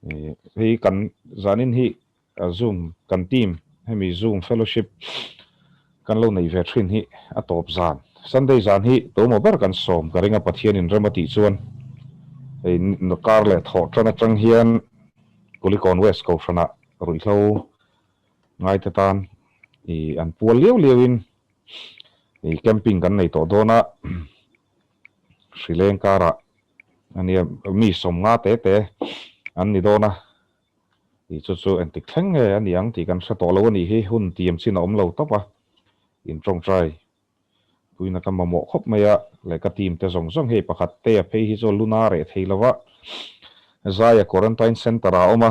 Hei kan zanin hi Zoom kan team hemi Zoom fellowship kan lo neih ve thin hi a tawp zan Sunday zan hi tuemaw ber kan sawm ka ring a Pathianin rem a tih chuan hei kar leh thawh tan atang hian Kulikawn West Kohhranah ruihhlo ngaite tan ih an pual liau liauin ih camping kan nei tawh dawn a Hrileng karah a nia mi sawmnga te te an ni dawn a ih chu chu engtik thleng nge a ni ang tih kan hre tawh lo a nih hi hun tiam chin a awm lo tawp a in tawngtai puina ka mamawh khawp mai a leh ka team te zawng zawng hei pakhat te a phei hi chu luna reh thei lo va Zaia quarantine centre ah a awm a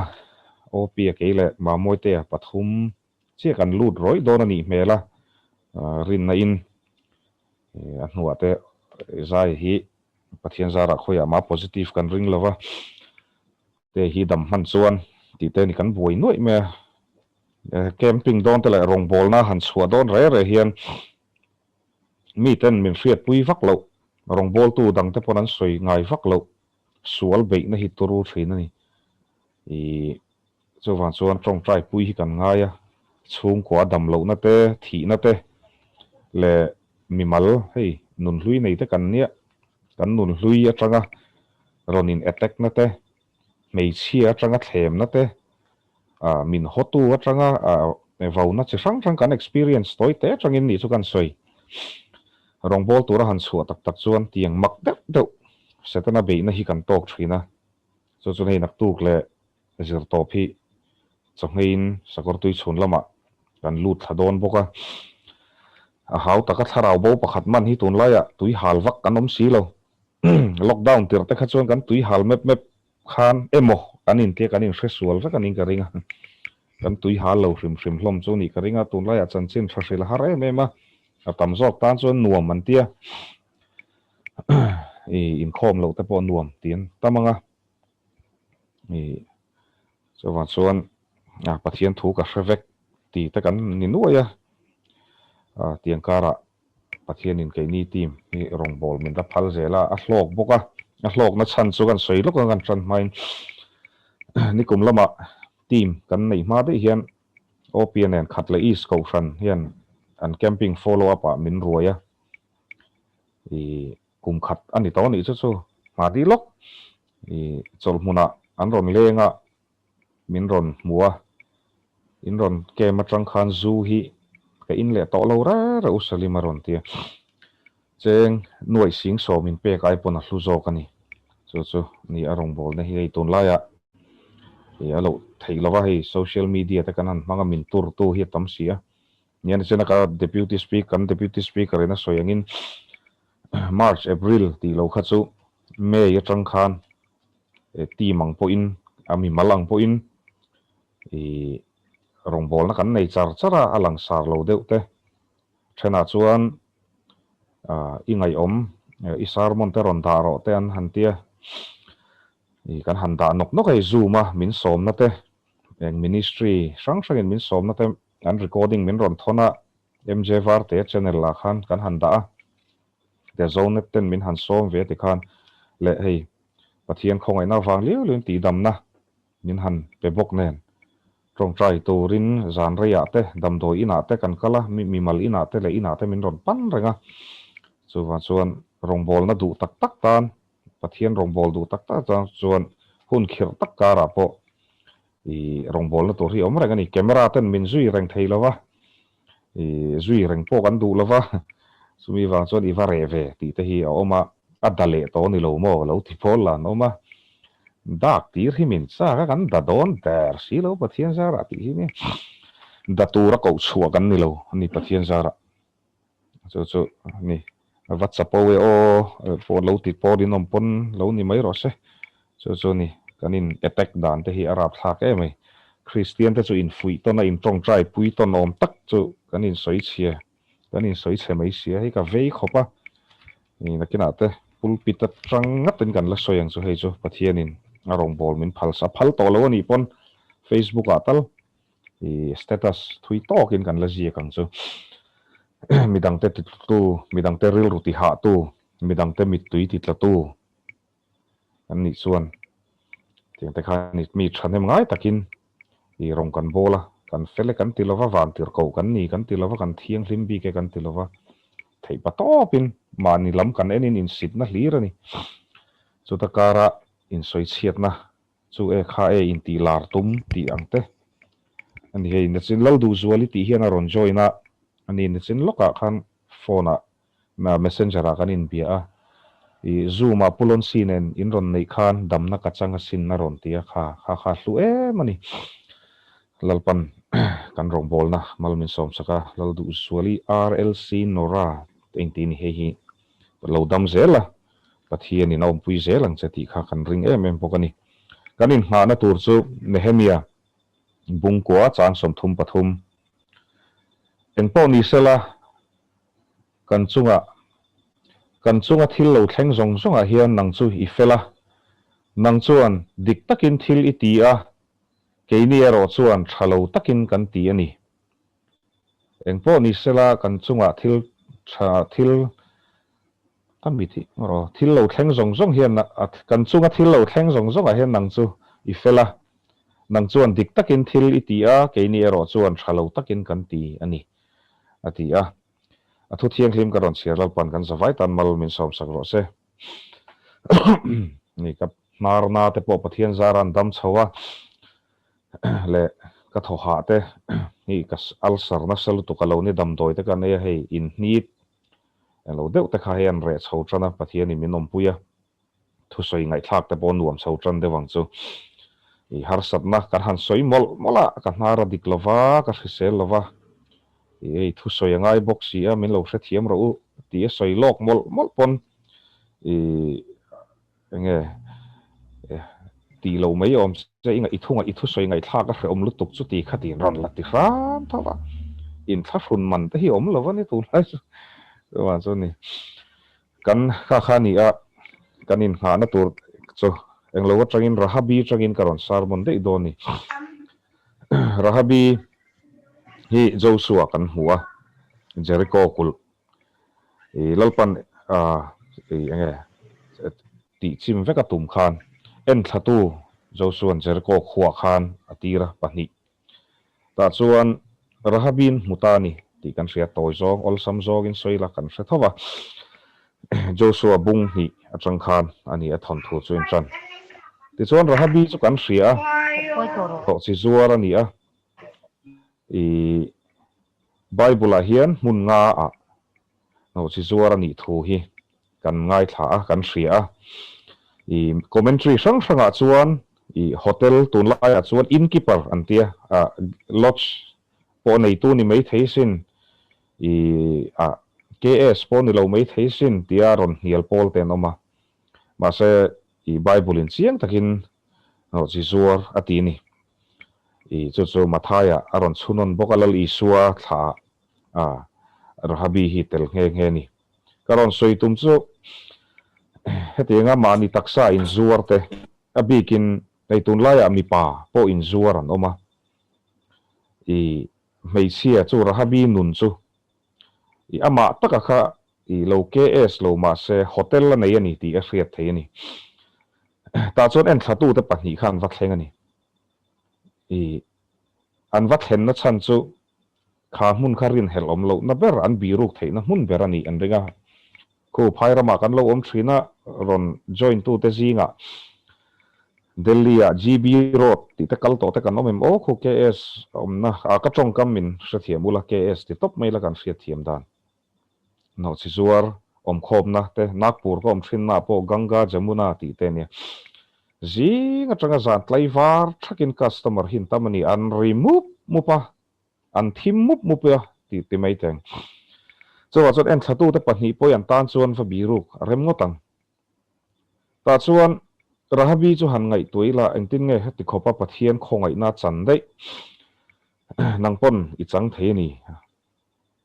OP a kei leh Mamawite a pathum chiah kan lut rawih dawn a nih hmel a rinna in a hnuah te Zaia hi Pathian zarah khawiah mah positive kan ring lo va te hi dam hman chuan tih te ni kan buai nuaih mai a. Camping dawn te leh rawngbawlna han chhuah dawn reh reh hian mi ten min hriatpui vak loh, rawngbawltu dang te pawn an sawi ngai vak loh, sual beihna hi turu thin a ni. Ih chuvang chuan tawngtai pui hi kan ngai a, chhungkua dam lohna te, thihna te leh mimal hei nunhlui nei te kan nia, kan nunhlui atanga rawn in attack na te, hmeichhia atanga thlemna te, min hawtu atanga vauna chi hrang hrang kan experience tawi te atangin nih chu kan sawi. Rawngbâwl tura han chhuah tak tak chuan tiang mak deuh deuh Setana beihna hi kan tawk thin a, chu chuan hei naktuk leh zirtawp hi chawhngeiin sakawr tui chhun lamah kan lut thla dawn bawk a. A hau taka thlarau bo pakhat man hi tunlaiah tui hal vak kan awm si lo. Lockdown tirh te kha chuan kan tui hal mep mep khan emaw kan intia kan inhre sual vek aning ka ring a, kan tui hal lo hrim hrim hlawm chu nih ka ring a, tunlaiah chanchin tha hrilh a har em em a, a tam zawk tan chuan nuam an tia, i inkhawm loh te pawh nuam tih an tam ang a, i chuvang chuan Pathian thu ka hre vek tih te kan ni nuai a, tiang karah Pathianin keini team hi rawngbâwl min la phal zel a, a hlâwk bawk a, a hlâwkna chhan chu kan sawi lawk ang kan ṭan hmain nikum lamah team kan neih hma daih hian OPA nen khat leh East Kohhran hian an camping follow up ah min ruai a, ih kum khat a ni tawh a nih chu chu hma dih lawk ih chawlhmunah an rawn leng a. Min rawn hmu a, in rawn camp atang khan zu hi ka in leh tawh lo reng reng u Salim a rawn ti a, cheng nuaih sing sawm in pek ai pawn a hlu zawk a ni. Chu chu ni a rawngbawlna hi hei tunlaiah ih a loh theih lova hei social media te kan han hmang a min tur tu hi a tam si a, nian chena ka deputy speaker kan deputy speaker in a sawi angin March April tih lo kha chu May atang khan team ang pawhin a mimal ang pawhin ih rawngbawlna kan nei char char a, a langsar lo deuh te. Thenah chuan ah i ngaihawm i sermon te rawn dah rawh te an han tia ih kan han dah nawk nawk a hei zoom a min sawmna te eng ministry hrang hrangin min sawmna te an recording min rawn thawn a MJ Varte channel ah khan kan han dah a. The Zonet ten min han sawm ve ti khan leh hei Pathian khawngaihna avang liau liauin tihdamna min han pe bawk nen tawngtai turin zan reiah te damdawi inah te kan kal a, mimal inah te leh inah te min rawn pan reng a, chuvang chuan rawngbawlna duh tak tak tan Pathian rawngbâwl duh tak tak tan chuan hun khirh tak karah pawh ih rawngbâwlna tur hi a awm reng a ni. Camera ten min zui reng thei lo va, ih zui reng pawh kan duh lo va, chumi vang chuan i va reh ve tih te hi a awm a, a da leh tawh a ni lo maw lo ti pawl lah an awm a, dak tir hi min chak a, kan da dawn der si lo Pathian zarah tih hi nia, da tura koh chhuah kan ni lo a ni Pathian zarah. Chu chu ni va chapo e aw pawh lo ti pawh rinawm pawn lo ni mai rawh se. Chu chu ni kan in attack dan te hi a rapthlak em mai. Kristian te chu infuih tawn a intawngtai pui tawn awm tak chu kan insawi chhia kan insawi chhe mai sia hei ka vei khawp a. Nakinah te pulpit atang ngatin kan la sawi ang chu hei chu Pathianin a rawngbâwl min phal sa phal tawh lo a nih pawn Facebook ah tal I status thui tawkin kan la ziak ang chu. Midangte titlutu, midangte rilru tihahtu, midangte mittui titlatu kan nih chuan Tiang te khan mi thahnem ngai takin i rawn kan bawl a, kan fel e kan ti lova, vantirhkoh kan ni kan ti lova, kan thianghlim bik e kan ti lova, theih pa tawpin mahni lam kan enin insitna hlir a ni. Chuta kara insawichhiatna chu e kha e intih lar tum tih ang te a ni hei. Nachin Lalduhzuali tih hian a rawn join a, a ni nachin lawkah khan phone ah Messenger ah kan inbia a, i Zoom ah Pu Loncy nen in rawn neih khan damna ka chang asin a rawn ti a, kha kha kha hlu em a ni. Lalpan kan rawngbawlna mal min sawm sak a, Lalduhzuali RLC Nora engti ni hei hi lo dam zel a, Pathianin a awmpui zel ang che tih kha kan ring em em bawk a ni. Kan inhnahna tur chu Nehemia Bungkua chang 33 engpawh ni sela, Kan chunga kan chunga thil lo thleng zawng zawngah hian nang chu i fel a, nang chuan dik takin thil i ti a, keini erawh chuan tha lo takin kan ti a ni. Engpawh ni sela kan chungah thil tha thil ka mi tih erawh thil lo thleng zawng zawng hian kan chunga thil lo thleng zawng zawngah hian nang chu i fel a, nang chuan dik takin thil i ti a, keini erawh chuan tha lo takin kan ti a ni, a ti a. A thu thianghlim ka rawn chhiar Lalpan kan zavai tan mal min sawmsak rawh se. Ni ka hnar na te pawh Pathian zara an dam chho a leh ka thaw hah te hi ka ulcer nasa lutuk a lo ni damdawi te ka nei a hei inhnit englo deuh te kha hei an reh chho tan a Pathianin min awmpui a. Thusawi ngaihthlak te pawh nuam chho tan deuh ang chu. I harsatna kan han sawi mawlh mawlh a, ka hnar a dik lova, ka hrisel lova, i hei thusawi a ngai bawk si a, min lo hrethiam rawh u tih a sawi lawk mawlh mawlh pawn i enge tih lo mai awm che i i thunga i thusawi ngaihthlak a hrehawm lutuk chu ti kha tiin rawn la ti hram tho a, inthlahrun man te hi awm lo a ni tunlai chu, chuvang chu a ni. Kan kha kha ni a, kan inngahna tur chu englo atangin Rahabi atangin ka rawn sermon daih dawn ni. Rahabi hi Joshua kan hmu a, Jericho kulh i Lalpan i enge tih chim vek a tum khan enthlatu Joshua'n Jericho khuah khan a tir a pahnih. Tah chuan Rahabin hmu ta a ni tih kan hria, tawi zawng, awlsam zawngin sawi la kan hre tho va. Joshua bung hnih atang khan a ni a thawnthu chu in tan. Tichuan Rahabi chu kan hria a, hlawh chi zuar a ni a, i Bible ah hian hmun nga ah Nawhchi zuar a nih thu hi kan ngaithla a, kan hria a. I commentary hrang hrangah chuan i hotel tunlaiah chuan innkeeper an tia, ah lodge pawh neitu ni mai thei sin, i ah KS pawh ni lo mai thei sin tia rawn hnial pawl te an awm a. Mahse i Bible in chiang takin nawhchi zuar a ti a ni. I chu chu Mathaia a rawn chhunawn bawk a, Lal Isua thla ah. A, Rahabi hi tel nghe nghe ni. Ka rawn sawi tum chu hetianga mahni taksa inzuar te, a bikin hei tunlaiah mipa pawh inzuar an awm a, i hmeichhia chu Rahabi nun chu i amah taka kha i lo KS lo mahse hotel a nei a ni tih a hriat thei a ni. Tah chuan enthlatute pahnih kha an va thleng a ni. I an va thlenna chhan chu Kha hmun kha rinhelh awm lohna ber, an bihruk theihna hmun ber a nih an ring a. Khu phai ramah kan lo awm thin a, rawn join tute zingah Delhi-ah GB Road tih te kal tawh te kan awm em aw, khu KS awmna, ah ka tawngkam min hrethiam ula, KS ti tawp mai la kan hriatthiam dan. Nawhchi zuar awmkhawmna te, Nagpur ka awm thinnaah pawh Ganga Jamuna tih te a nia. Zing atanga zan tlaivar thakin customer hi an tam a ni, an ri mup mup a, An thim mup mup a tih ti mai teng. Chuvah chuan enthlatute pahnih pawh hi an tan chuan va biruk a rem ngawt ang. Tah chuan Rahabi chu han ngaihtuah ila engtin nge heti khawpa Pathian khawngaihna a chan daih? Nang pawn i chang thei a ni.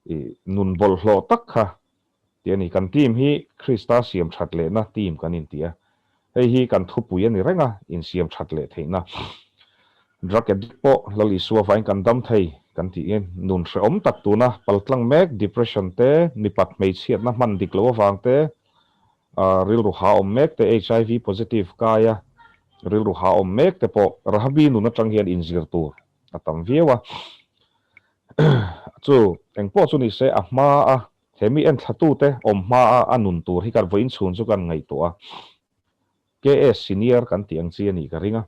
I nun bawlhhlawh tak kha tih a ni. Kan team hi Krista siam that lehna team kan inti a. Hei hi kan thupui a ni reng a, insiam that leh theihna. Drug addict pawh Lal Isua vain kan dam thei kan tih in nun hrehawm tak tuna paltlang mek depression te, mipat hmeichhiatna hman dik loh avang te, rilru ha awm mek te, HIV positive kai a. Rilru ha awm mek te pawh Rahabi nun atang hian inzir tur a tam viau a. Chu engpawh chu ni se a hma a he mi enthlatute awm hma a a nun tur hi kan vawiin chhun chu kan ngaihtuah a. KS senior kan tih ang chi a nih ka ring a.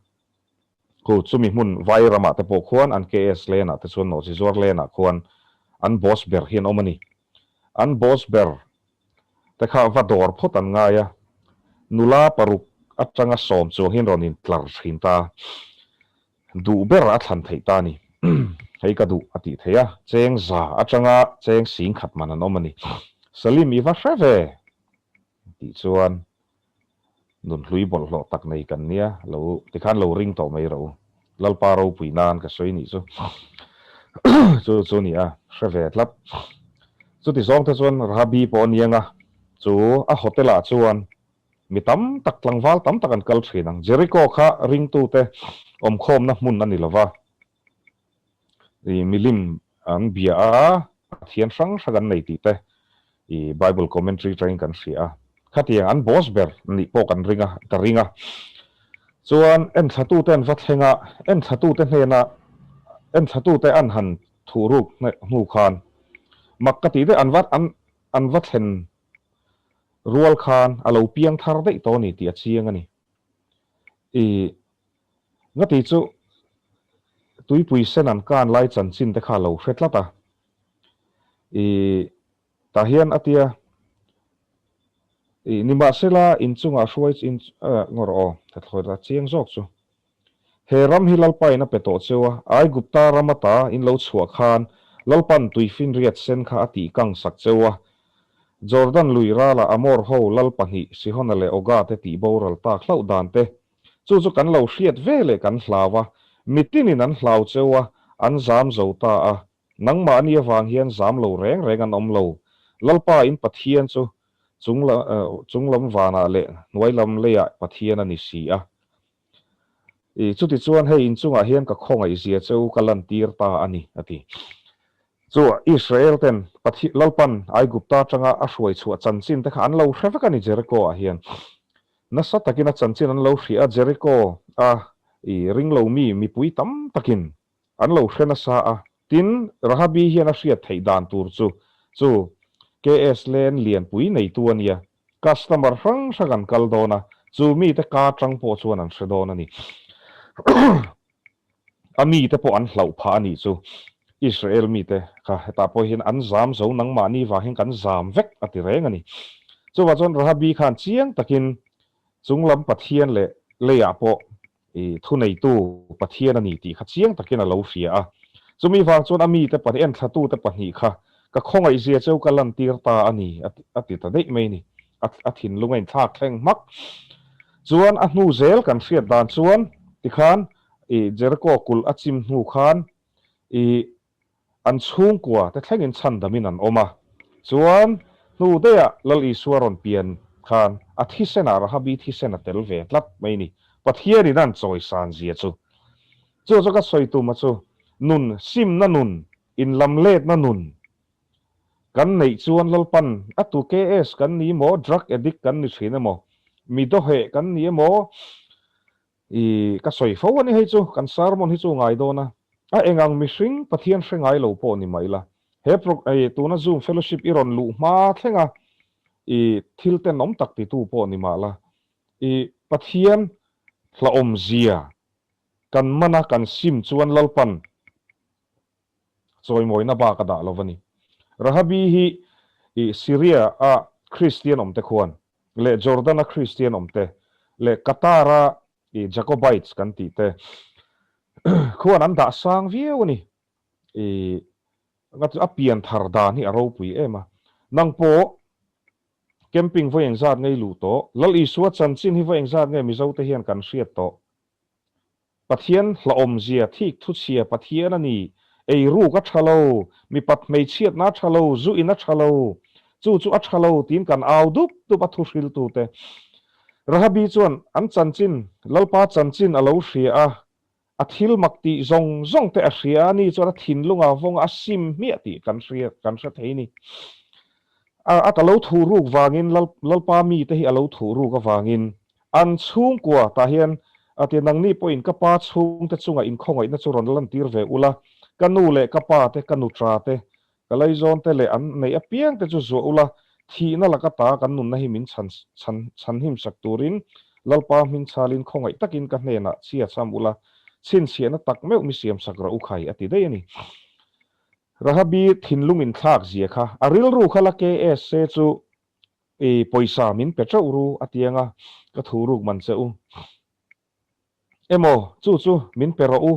Khu chumi hmun vai ramah te pawh khuan an KS lane ah te chuan nawhchi zuar lane ah khuan an boss ber hi an awm a ni. An boss ber te kha va dawr phawt an ngai a, nula paruk atanga sawm chuang hian rawn intlar thin ta. Duh ber a thlan theih ta a ni. Hei ka duh a tih theih a, cheng za atanga cheng sing khat man an awm a ni. Salim i va hre ve tih chuan Nunhlui bawlhhlawh tak nei kan nia, lo tikhan lo ring tawh mai rawh u. Lalpa ropui nan ka sawi nih chu. Chu chu ni a, hre ve tlat. Chuti zawng te chuan Rahabi pawh a niang a, chu a hotel ah chuan mi tam tak tlangval tam tak an kal thin ang. Jericho kha ringtute awmkhawmna hmun a ni lova. I milim an bia a, Pathian hrang hrang an nei tih te i Bible commentary atangin kan hria a. Khatiang an boss ber nih pawh kan ring a, ka ring a. Chuan enthlatute an va thleng a, enthlatute hnena enthlatute an han thuhruk hnu khan mak ka tih daih an va an an va thlen rual khan a lo piang thar daih tawh a ni tih a chiang a ni. I Ngati chu tuipui sen an kan lai chanchin te kha lo hre tlat a. I tah hian a tia i nimahsela inchungah hruai in ngawr aw ka thlawi ta chiang zawk chu. He ram hi Lalpa in a pe tawh cheu a, Aigupta ram ata in lo chhuah khan Lalpan tuifinriat sen kha a tih kang sak cheu a. Jordan lui rala Amor ho lal pahnih Sihona leh Oga te tih boral tak hlauh dan te Chu chu kan lo hriat ve leh kan hlau a, mitinin an hlau cheu a, an zam zo ta a. Nangmahni avang hian zam lo reng reng an awm lo. Lalpa in Pathian chu chung lam vanah leh hnuai lam leiah Pathian a ni si a. I chutichuan hei inchungah hian ka khawngaihzia cheu ka lantir ta a ni, a ti. Chu Israel ten Pathian Lalpan Aigupta atanga a hruai chhuah chanchin te kha an lo hre vek a ni Jericho ah hian. Nasa takin a chanchin an lo hria a, Jericho a i ringlo mi mipui tam takin an lo hre nasa a. Tin, Rahabi hian a hriat theih dan tur chu chu KS Lane lianpui neitu a nia. Customer hrang hrang an kal dawn a, chu mite ka atang pawh chuan an hre dawn a ni. A mite pawh an hlauh phah a nih chu. Israel mite kha hetah pawh hian an zam zo nangmahni vang hian kan zam vek a ti reng a ni. Chuvah chuan Rahabi khan chiang takin chunglam Pathian leh leiah pawh i thuneitu Pathian a ni tih kha chiang takin a lo hria a. Chumi vang chuan a mite pahnih enthlatute pahnih kha ka khawngaihzia cheu ka lantir ta a ni a ti ta daih mai a ni. A thinlung a inthlak thleng hmak. Chuan a hnu zel kan hriat dan chuan tikhan I Jericho kulh a chim hnu khan i an chhungkua te thlengin chhandamin an awm a. Chuan hnu daihah Lal Isua rawn pian khan a thisenah Rahabi thisen a tel ve tlat mai ni. Pathianin an chawisan zia chu. Chu chu ka sawi tuma chu nun simna nun, inlamletna nun kan neih chuan Lalpan a tu KS kan ni emaw, drug addict kan ni thin emaw, mi dawheh kan ni emaw, I ka sawi fo a ni hei chu, kan sermon hi chu ngai dawn a, a eng ang mihring Pathian hre ngai lo pawh ni mah ila, he pro i tuna Zoom fellowship i rawn luh hma thleng a, i thil tenawm tak titu pawh ni mah la, i Pathian hlauhawmzia kan man a kan sim chuan Lalpan Chawimawina bak a dah lo a ni. Rahabi hi i Syria a Kristian awmte khuan leh Jordan a Kristian awmte leh Qatar a i Jacobites kan tih te khuan an dah sang viau a ni. I a pian thar dan hi a ropui em a. Nang pawh camping vawi engzat nge i luh tawh? Lal Isua chanchin hi vawi engzat nge Mizote hian kan hriat tawh? Pathian hlauhawmzia thik thuchhia Pathian a ni. Eiruk a tha lo, mipat hmeichhiatna a tha lo, zu in a tha lo, chu chu a tha lo tiin kan au dup dup a thuhriltute. Rahabi chuan an chanchin, Lalpa chanchin a lo hria a, a thil mak tih zawng zawng te a hria a, ni chuan a thinlunga vawnga a sim hmiah tih kan hria, kan hre thei ni. A, a ka lo thuhruk vangin, Lalpa mite hi a lo thuhruk avangin An chhungkua tah hian A ti, Nangni pawhin ka pa chhungte chungah inkhawngaihna chu rawn lantir ve ula, ka nu leh ka pa te, ka nutra te, ka laizawn te leh an neih apiang te chu zuah ula, thihna laka ta kan nunna hi min chhan chhan chhanhim sak turin Lalpa hming chhalin khawngaih takin ka hnenah chhia cham ula, chhinchhiahna tak meuh mi siam sak rawh u khai, a ti daih a ni. Rahabi thinlung inthlak zia kha a rilru kha la KS se chu I pawisa min pe teuh ru a ti anga ka thu ruk man che u. Emaw chu chu min pe rawh u.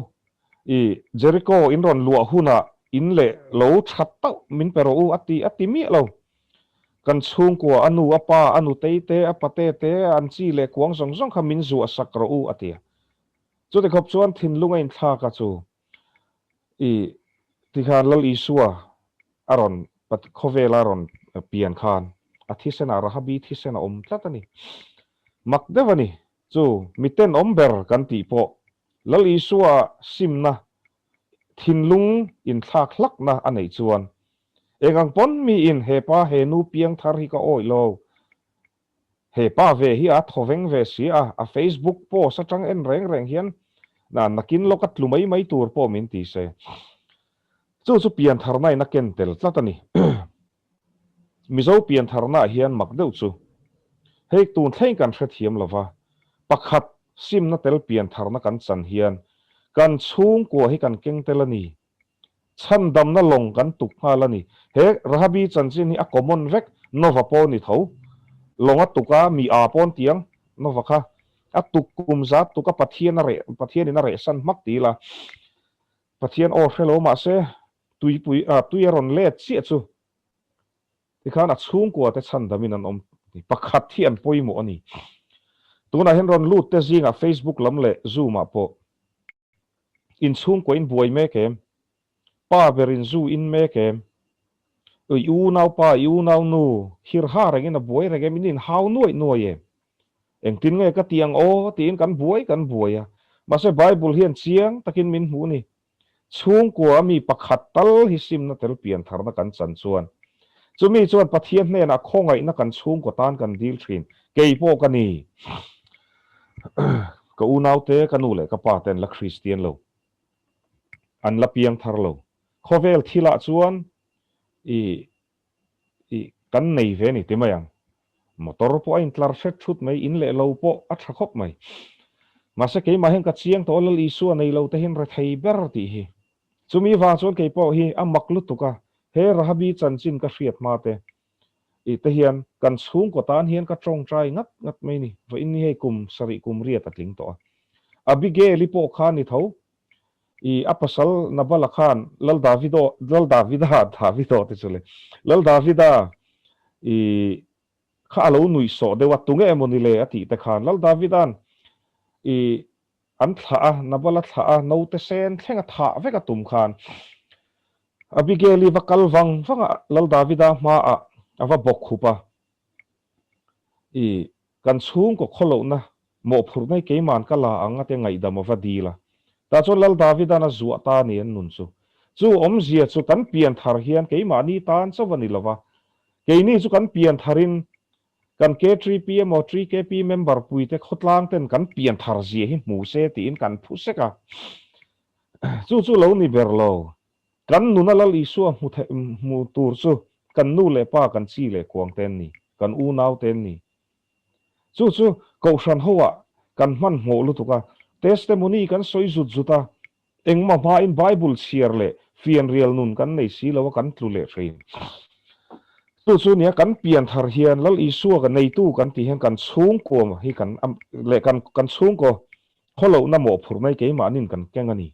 I Jericho in rawn luah hunah in leh lo that tauh min pe rawh u a ti a ti miah lo. Kan chhungkua a nu a pa a nutei te a pate te an chi leh kuang zawng zawng kha min zuah sak rawh u a ti a. Chuti khawp chuan thinlung a inthlak a chu I tikhan Lal Isua a rawn khawvela rawn pian khan a thisenah Rahabi thisen a awm tlat a ni. Mak deuh a ni. Chu mi tenawm ber kan tih pawh Lal Isua simna thinlung inthlak hlakna a neih chuan eng ang pawn miin he pa he nu piang thar hi ka awih lo He pa ve hi a thawveng ve si a, a Facebook post atang en reng reng hian na nakin lawk a tlu mai mai tur pawh min ti se. Chu chu piantharna in a ken tel tlat a ni. Mizo piantharna ah hian mak deuh chu hei tun thleng kan hrethiam lova, pakhat simna tel piantharna kan chan hian kan chhungkua hi kan keng tel a ni. Chhandamna lawng kan tuk nghal a ni. He Rahabi chanchin hi a common vek, Nova pawh ni tho. Lawng a tuk a, mi aa pawn tiang Nova kha a tuk kum zat tuk a Pathian a reh, Pathianin a rehsan hmak ti ila Pathian aw hre lo mahse tuipui ah tui a rawn let chiah chu tikhan a chhungkua te chhandamin an awm pakhat hi an pawimawh a ni. Tunah hian rawn lut te zingah Facebook lam leh Zoom ah pawh In chhungkaw in buai mek em? Pa ber in zu in mek em? I unau pa, i unau nu hirha rengin a buai reng em? In inhau nuaih nuaih em? Engtin nge ka ti ang aw? tiin kan buai kan buai a. Mahse Bible hian chiang takin min hmuh ni. Chhungkua a mi pakhat tal hi simna tel pian tharna kan chan chuan chumi chuan Pathian hnenah khawngaihna kan chhungkaw tan kan dil thin. Kei pawh ka ni. Ka unaute, ka nu leh ka pa te an la Kristian lo. An la piang thar lo. Khawvel thilah chuan i i kan nei ve ni ti mai ang. Motor pawh a intlar hret thut mai, in leh lo pawh a tha khawp mai. Mahse keimah hian ka chiang tawh a, Lal Isua nei lo te hian rethei ber tih hi. Chumi vang chuan kei pawh hi a mak lutuk a, he Rahabi chanchin ka hriat hma te I te hian kan chhungkaw tan hian ka tawngtai ngat ngat mai ni. Vawiin ni hei kum sarih kum riat a tling tawh a. Abigail-i pawh kha ni tho. I a pasal Nabala khan Lal Davido, Lal Davida, Davido te chu le, Lal Davida i kha a lo nuihsawh deuh a, tunge emaw ni le a tih te khan Lal Davida'n i An thlah a, Nabala thlah a, naute sen thleng a thah vek a tum khan Abigail-i va kal vang vang a, Lal Davida hmaah a va bawk khup a, I kan chhungkaw khawlohna mawhphurhna hi keima'n ka la ang a tia ngaihdam a va dil a. Tah chuan Lal Davida'n a zuah ta a ni an nun chu. Chu awmzia chu kan pian thar hian keimahni tan chauh a ni lo va, keini chu kan pian tharin Kan K3P emaw 3KP member puite khawtlang ten kan pian thar zia hi hmu se tiin kan phu sek a. Chu chu lo ni ber lo. Kan nuna Lal Isua hmu theih hmu tur chu kan nu leh pa kan chi leh kuang te an ni, kan unau te an ni. Chu chu Kohhran ho ah kan hmanhmawh lutuk a, testimony kan sawi zut zut a, Engmah hmain Bible chhiar leh fianrial nun kan nei si lo a kan tlu leh thin. Chu chu nia kan pian thar hian Lal Isua ka neitu kan tih hian kan chhungkaw hi kan leh kan kan chhungkaw khawlohna mawhphurh mai keimahnin kan keng a ni.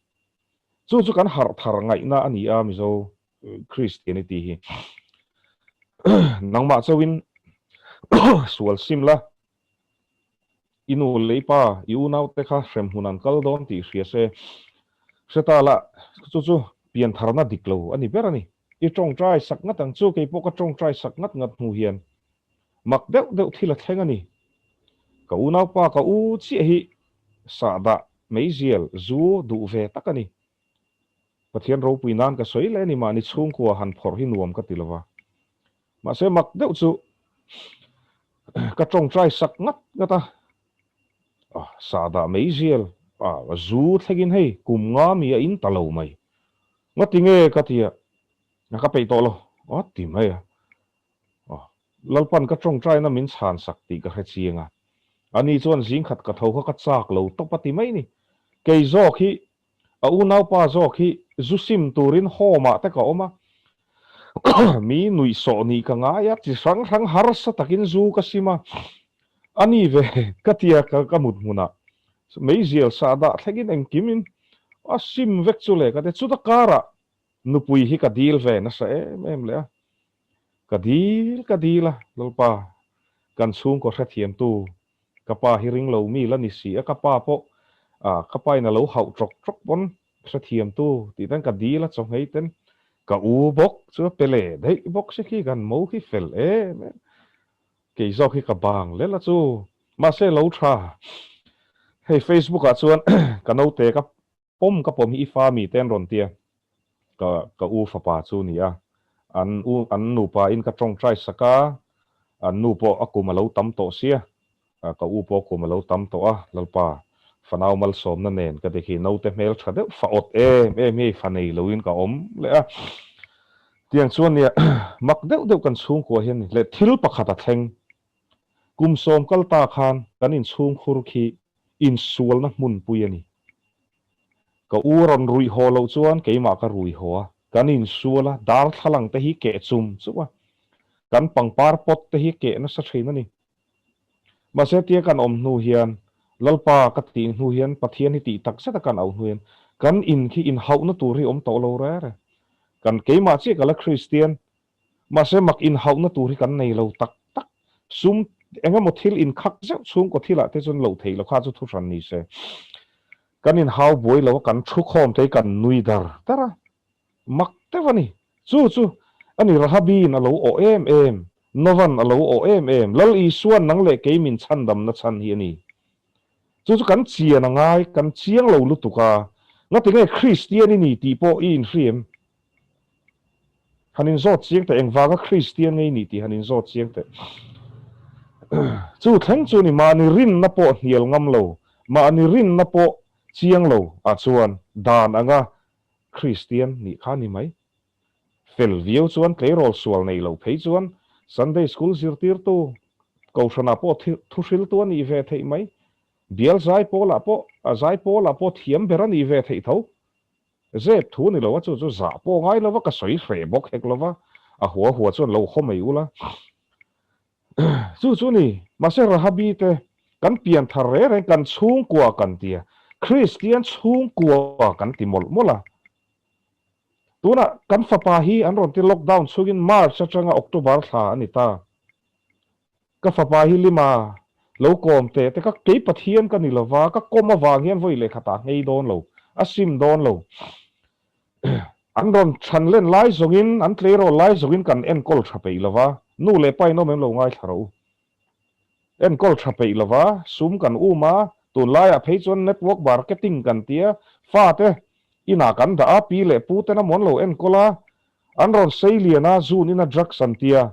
Chu chu kan harh thar ngaihna a ni a Mizo Christianity hi. Nangmah chauhin sual sim la. I nu leh i pa, i unaute kha hremhmun an kal dawn tih hria se, hre ta la, chu chu piantharna dik lo a ni ber a ni. I tawngtai sak ngat ang chu, kei pawh ka tawngtai sak ngat ngat hnu hian mak deuh deuh thil a thleng a ni. Ka unaupa ka u chiah hi sahdah meizial zu duh ve tak a ni. Pathian ropui nan ka sawi leh a ni, mahni chhungkua han phawrh hi nuam ka ti lo va. Mahse mak deuh chu ka tawngtai sak ngat ngat a, Sahdah meizial ah zu thlengin hei kum nga mi a in ta lo mai. Ngati nge ka ti a, ka peih tawh lo a ti mai a. Lalpan ka tawngtaina min chhan sak tih ka hre chiang a. Ani chuan zingkhat ka tho kha ka chak lo tawp a ti mai ni. Kei zawk hi A unaupa zawk hi zu sim turin home ah te ka awm a, mi nuihsawh nih ka ngai a, chi hrang hrang harsa takin zu ka sim a, a ni ve ka tia ka mut hmunah meizial sah dah thlengin engkimin a sim vek chu le ka ti, chuta karah nupui hi ka dil ve nasa em em leh a, ka dil ka dil a, Lalpa kan chhungkaw hrethiamtu Ka pa hi ring lo mi la ni si a, ka pa pawh ah ka pa in a lo hauh tawk tawk pawn hrethiamtu tih ten ka dil a chaw nghei ten ka u bawk chu a pe leh daih bawk si khi kan mo khi fel em em kei zawk hi ka bang lel a chu mahse lo tha hei facebook ah chuan ka naute ka Pawm ka pawm hi i fa mi te an rawn tia ka ka u fapa chu ni a, an u an nupa in ka tawngtai sak a, an nu pawh a kum a lo tam tawh sia, ka u pawh a kum a lo tam tawh a, Lalpa fanau malsawmna nen ka ti khi naute hmel tha deuh fa awt em em hi fa nei lo in ka awm leh a, tiang chuan nia mak deuh deuh kan chhungkua hian leh thil pakhat a thleng kum sawm kal ta khan kan inchhungkhur khi insualna hmunpui a ni. Ka u rawn ruih haw loh chuan keimah ka rui haw a, kan insual a, darthlalang te hi keh chum chum a, kan pangpar pot te hi keh nasa thin a ni. Mahse tia kan awm hnu hian, Lalpa ka tih hnu hian, Pathian hi tih tak zet a kan auh hnu hian, kan in khi inhauhna tur hi awm tawh lo rere. Kan keimah chiah ka la Kristian, Mahse mak inhauhna tur hi kan nei lo tak tak. Sum eng emaw thil inkhak zeuh chhungkaw thilah te chuan lo theih lo kha chu thuhran ni se. Kan inhau buai lo a, kan thu khawm te hi kan nui dar dar a. Mak deuh a ni. Chu chu a ni Rahabiin a lo awh em em, Novan a lo awh em em, Lal Isuan nang leh kei min chhandamna chhan hi a ni. Chu chu kan chian a ngai, kan chiang lo lutuk a. Ngatinge Kristian i ni tih pawh i inhri em? Han inzawt chiang teh, engvanga Kristian ngei nih tih han inzawt chiang teh. Chu thleng chu ni mahni rinna pawh hnial ngam lo, mahni rinna pawh chiang lo ah chuan dan anga Kristian nih kha ni mai. Fel viau chuan tleirawl sual nei lo phei chuan Sunday School zirtirtu, Kohhranah pawh thuhriltu a nih ve theih mai. Bial zaipawlah pawh, zaipawlah pawh thiam ber a nih ve theih tho. Zep thu ni lo a, chu chu zah pawh ngai lo va, ka sawi hreh bawk hek lo va, a hua hua chuan lo haw mai ula. Chu chu ni, mahse Rahabi te kan pian thar reng reng kan chhungkua kan ti a, Kristian chhungkua kan ti mawlh mawlh a. Tunah kan fapa hi an rawn ti lockdown chhungin March atanga October thla a ni ta. Ka fapa hi Lima lo kawm teh te ka kei Pathian ka ni lova, ka kawm avang hian vawi leh khatah nghei dawn lo, a sim dawn lo. An rawn chhan len lai zawngin, an tleirawl lai zawngin kan enkawl tha peih lova, nu leh pa in awm em lo ngaithla rawh u. Enkawl tha peih lova, sum kan um a, tunlaiah phei chuan network marketing kan tia, fate inah kan dah a, pi leh pu ten a mawn lo enkawl a, an rawn sei lian a, zun ina drugs an tia,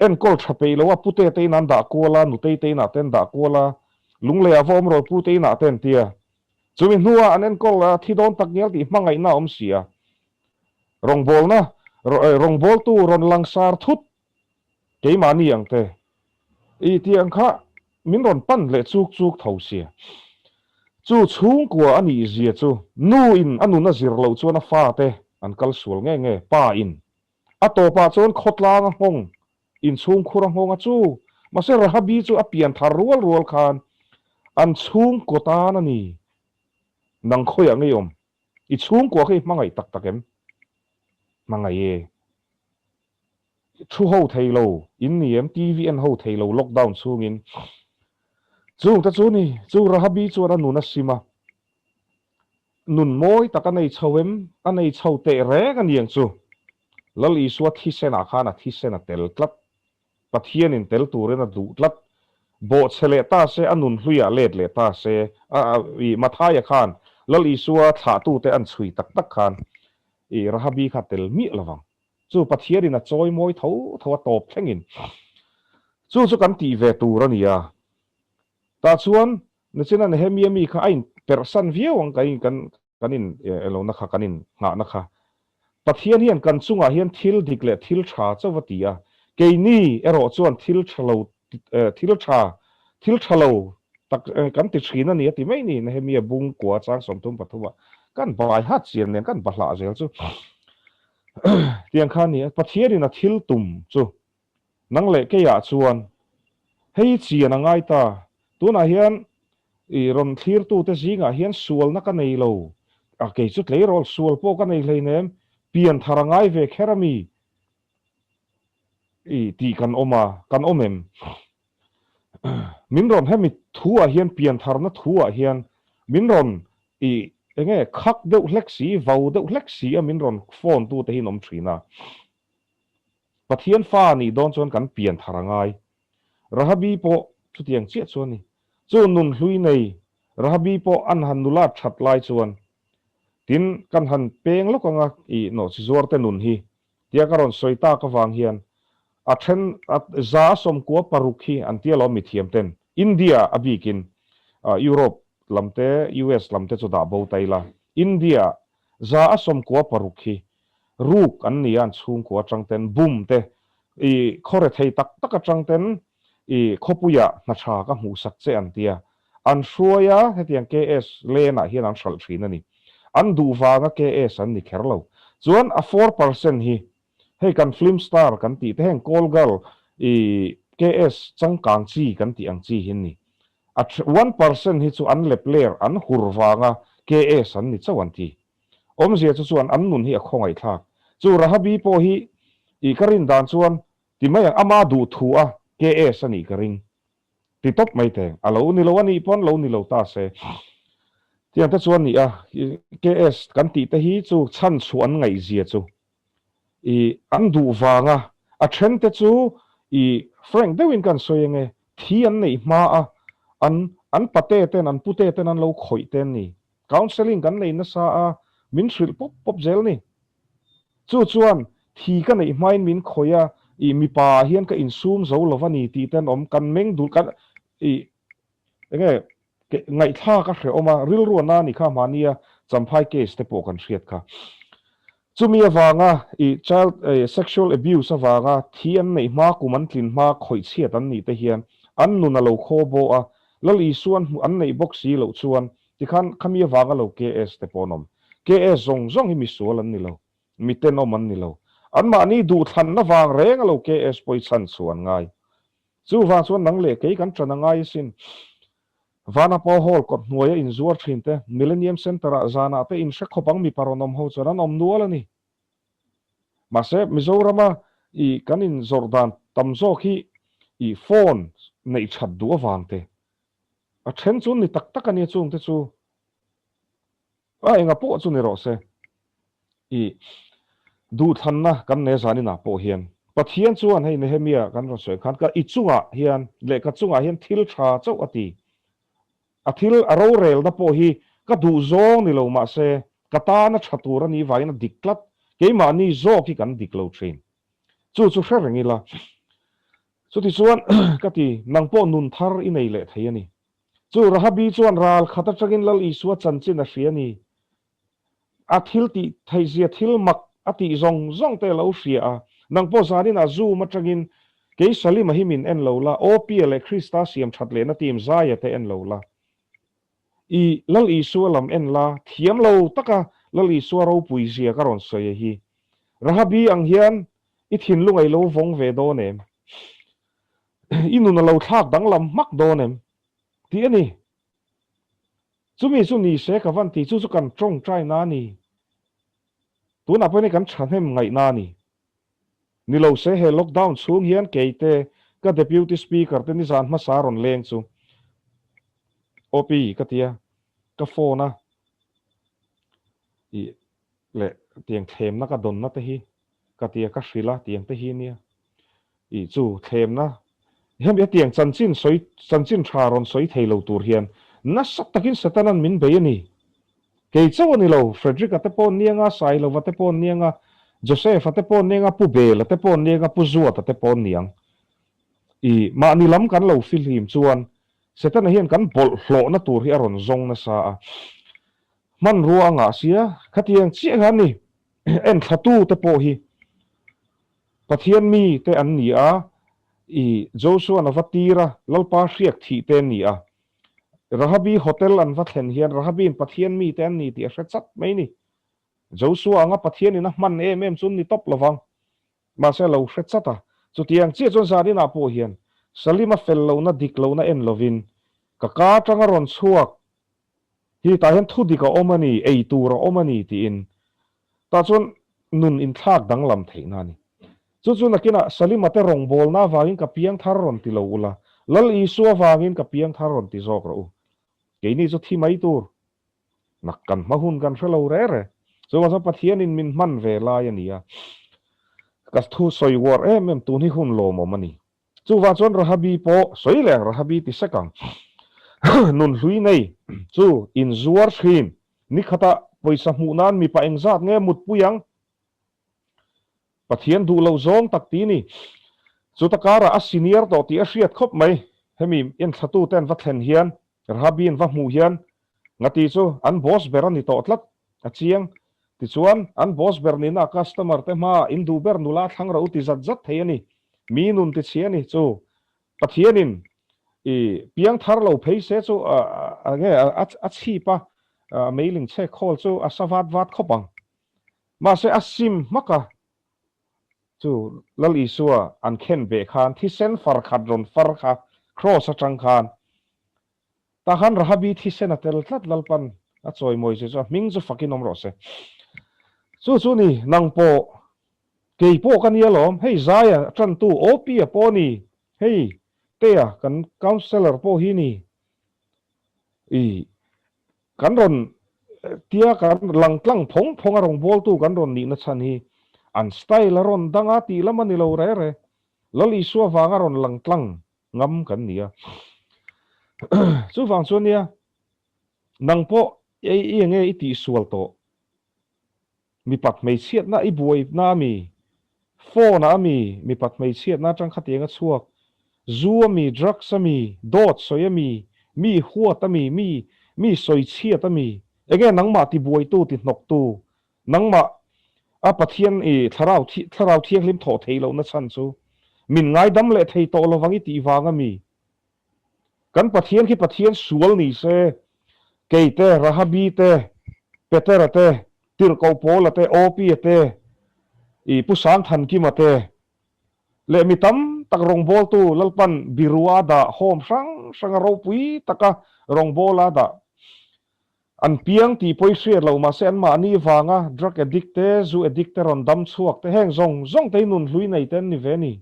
Enkawl tha peih lo a, pute te in an dah kual a, nutei te inah te an dah kual a, lunglei ah va awm rawh pute inah te an ti a. Chumi hnuah an enkawl a, thi dawn tak ngial tih hmangaihna a awm si a. Rawngbawlna, rawngbawltu rawn langsar thut keimahni ang te i tih ang kha min rawn pan leh chuk chuk tho sia. Chu chhungkua a nih zia chu nu in a nun a zir loh chuan a fate an kal sual nge nge, pa in A tawpah chuan khawtlang a nghawng, inchhungkhur a nghawng a chu. Mahse Rahabi chu a pian thar rual rual khan an chhungkaw tan a ni. Nang khawiah ngei awm? I chhungkua kha i hmangaih tak tak em? Hmangaih e. Thu ho thei lo in ni em? TV en ho thei lo lockdown chhungin. Chungte chu ni, chu Rahabi chuan a nun a sim a. Nun mawi tak a nei chho em? A nei chho teh reng a niang chu. Lal Isua thisenah khan a thisen a tel tlat. Pathianin tel turin a duh tlat. Bawhchhe leh ta se, a nun hluiah let leh ta se, a i Mathaia khan Lal Isua thlahtute an chhui tak tak khan i Rahabi kha tel miah lovang. Chu Pathianin a chawi mawi tho tho a tawp thlengin. Chu chu kan tih ve tur a ni a. Tah chuan. Nachina Nehemia mi kha a in perhsan viau ang kan in kan kan in elo na kha kan in nghahna kha. Pathian hian kan chungah hian thil dik leh thil tha chauh a ti a, keini erawh chuan thil tha lo thil tha thil tha lo tak kan ti thin a ni a ti mai ni. Nehemia bung kua chang 33 ah kan bai hat chian nen kan bahlah zel chu tiang kha a ni a. Pathianin a thil tum chu Nang leh keiah chuan hei chian a ngai ta. Tunah hian i rawn thlirtute zingah hian sualna ka nei lo. A kei chu tleirawl sual pawh ka nei hleinem, pian thar a ngai ve kher a mi i tih kan awm a, kan awm em? Min rawn hemi thuah hian pian tharna thuah hian min rawn i enge khak deuh hlek si, vau deuh hlek si a min rawn phone tute hi an awm thin a. Pathian fa nih dawn chuan kan pian thar a ngai. Rahabi pawh chutiang chiah chu a ni. Chu nun hlui nei Rahabi pawh an han nulat that lai chuan tin kan han peng lawk anga i nawhchi zuarte nun hi tia ka rawn sawi tak avang hian a then a 196 hi an tia lawm mithiam ten India a bikin Europe lam te US lam te chu dah bo ta ila India 196 hi Ruk an ni a, an chhungkua atang ten bum te, i khaw rethei tak tak atang ten i khawpuiah hna tha ka hmuhsak che an tia. An hruai a, hetiang KS lane ah hian an hralh thin a ni. An duh vanga KS an ni kher lo. Chuan a 4% hi hei kan film star kan tih te heng call girl i KS changkang chi kan tih ang chi hi an ni. A 1% hi chu an lepler an hur vanga KS an ni chauh an ti. Awmzia chu chuan an nun hi a khawngaihthlak. Chu Rahabi pawh hi i ka rin dan chuan ti mai ang, ama duh thu a KS a nih ka ring. Ti tawp mai teng. A lo ni lo a nih pawn lo ni lo ta se. Tiang te chuan nih a, KS kan tih te hi chu chhan chhuah an ngaihzia chu i an duh vanga a then te chu i frank deuhin kan sawi ange, thi an neih hma a an an pate ten an pute ten an lo khawih te an ni. Counselling kan nei nasa a, min hrilh pawp pawp zel ni. Chu chuan thi ka neih hmain min khawih a, i mipa ah hian ka insum zo lo va ni tih te an awm, kan meng dul kan i enge ngaihthlak a hrehawm a, rilru a na ni kha mahnia Champhai case te pawh kan hriat kha. Chumi avanga i child sexual abuse avanga thi an neih hma kum an tlin hma khawih chhiat an nih te hian an nun a lo khaw baw a, Lal Isua an hmuh an neih bawk si loh chuan tikhan khami avanga lo KS te pawh an awm. KS zawng zawng hi misual an ni lo, mi tenawm an ni lo. Anmahni duhthlanna vang reng a lo KS pawh i chhan chhuah an ngai. Chuvang chuan nang leh kei kan ṭan a ngai asin. Vanapa Hall kawt hnuaia inzuar ṭhin te, Millennium Centre-ah zanah te inhre khawp ang mipa rawn awm ho chuan an awm nual a ni. Mahse, Mizorama i kan inzawrh dan tam zawk hi i phone neih ṭhat duh avang te, a ṭhen chu ni tak tak a nia chungte chu. A enga pawh chu ni rawh se, i duhthlanna kan nei zaninah pawh hian Pathian chuan hei Nehemia kan rawn sawi khan ka i chungah hian leh ka chungah hian thil tha chauh a ti. A thil a rorelna pawh hi ka duh zawng ni lo mahse ka tana tha tur a nih vangin a dik tlat, keimahni zawk hi kan dik lo thin. Chu chu hre reng ila. Chutichuan ka ti, nang pawh nun thar i nei leh thei a ni. Chu Rahabi chuan ral khat atangin Lal Isua chanchin a hria a ni. A thil tih theihzia thil mak a tih zawng zawng te a lo hria a. Nang pawh zanin ah Zoom atangin kei Salima hi min en lo la, Opia leh Krista siam that lehna team Zaia te en lo la. I Lal Isua lam en la, thiam lo taka Lal Isua ropui zia ka rawn sawi a hi. Rahabi ang hian i thinlung a i lo vawng ve dawn em? I nun a lo thlak danglam hmak dawn em? Tih a ni. Chumi chu ni se ka van ti, chu chu kan tawngtai na a ni. Tunah pawh hian kan thahnem ngaihna a ni. Ni lo se he lockdown chhung hian kei te, ka Deputy Speaker te nizan hmasa rawn leng chu OP ka tia, ka phone a i leh tiang thlemna ka dawnna te hi ka tia ka hrilh a tiang te hi nia. I chu thlemna hemi hetiang chanchin sawi chanchin tha rawn sawi thei lo tur hian nasa takin Satanan min bei a ni. Kei chauh a ni lo, Frederick-a te pawh an ni anga, Sailova te pawh an ni anga, Joseph-a te pawh an ni anga, Pu Bela te pawh an ni anga, Pu Zuata te pawh an ni ang. I mahni lam kan lo fihlim chuan. Setana hian kan bawlhhlawhna tur hi a rawn zawng nasa a, hmanrua a ngah sia, khatiang chiah khan ni enthlatu te pawh hi Pathian mi te an ni a, i Joshua-an a va tir a, Lalpa hriak thih te an ni a. Rahabi hotel an va thlen hian Rahabi'n Pathian mi te an ni tih a hre chat mai ni. Joshua anga Pathianin a hman em em chu an ni tawp lovang. Mahse a lo hre chat a, chutiang chiah chuan zaninah pawh hian Salima fel lohna dik lohna en lovin ka ka atanga rawn chhuak hi tah hian thu dik a awm a ni, ei tur a awm a ni tiin tah chuan nun inthlak danglam theihna a ni. Chu chu nakinah Salima te rawngbawlna avangin ka piang thar rawn ti lo ula, Lal Isua avangin ka piang thar rawn ti zawk rawh u. Keini chu thi mai tur Nak kan hma hun kan hre lo re re. Chuvang chuan Pathianin min hman ve lai a ni a. Ka thu sawi uar em em tun hi hun lawmawm a ni. Chuvang chuan Rahabi pawh sawi leh ang, Rahabi ti sek ang. Nun hlui nei chu inzuar thin. Nikhatah pawisa hmuh nan mipa engzat nge mutpui ang? Pathian duh lo zawng tak ti ni. Chuta karah a senior tawh tih a hriat khawp mai. Hemi enthlatu te an va thlen hian Rahabi an va hmuh hian ngati chu an boss ber a ni tawh tlat a chiang. Tichuan, an boss ber nihna customer te hmaah in duh ber nula thlang rawh u ti zat zat thei a ni. Mi nun ti chhia a ni chu. Pathianin i piang thar lo phei se chu a nge a chhip a meiling chhek khawl chu a sa vat vat khawp ang. Mahse a sim hmak a, chu Lal Isua an khen beh khan thisen far khat rawn far kha Kraws atang khan tah khan Rahabi thisen a tel tlat Lalpan a chawimawi che chu a hming chu fakin awm rawh se. Chu chu ni nang pawh kei pawh ka nia lawm hei Zaia tantu Opia pawh ni hei Tea kan councellor pawh hi ni i Kan rawn tia kan lang tlang phawng phawng a rawngbawltu kan rawn nihna chhan hi an style a rawn dang a tih lam a ni lo re re. Lal Isua vanga rawn lang tlang ngam kan ni a. Chuvang chuan nia nang pawh i enge i tihsual tawh? Mipat hmeichhiatna i buaina a mi? Phone ah a mi? Mipat hmeichhiatna atang khatiang a chhuak? Zu a mi? Drugs a mi? Dawt sawi a mi? Mi huat a mi? Mi mi sawi chhiat a mi? Enge nangmah ti buaitu ti hnawktu? Nangmah a Pathian i thlarau thlarau thianghlim thawh thei lohna chhan chu min ngaidam leh thei tawh lovang i tih vang a mi? Kan Pathian khi Pathian sual ni se, kei te, Rahabi te, Petera te, Tirhkoh Paula te, Opia te, i Pu Sangthankima te, leh mi tam tak rawngbawltu Lalpan Birua dah home hrang hranga ropui taka rawngbawla dah an piang tih pawh i hriat lo mahse anmahni vanga drug addict te, zu addict te rawn dam chhuak te heng zawng zawng te hi nunhlui nei te an ni ve a ni.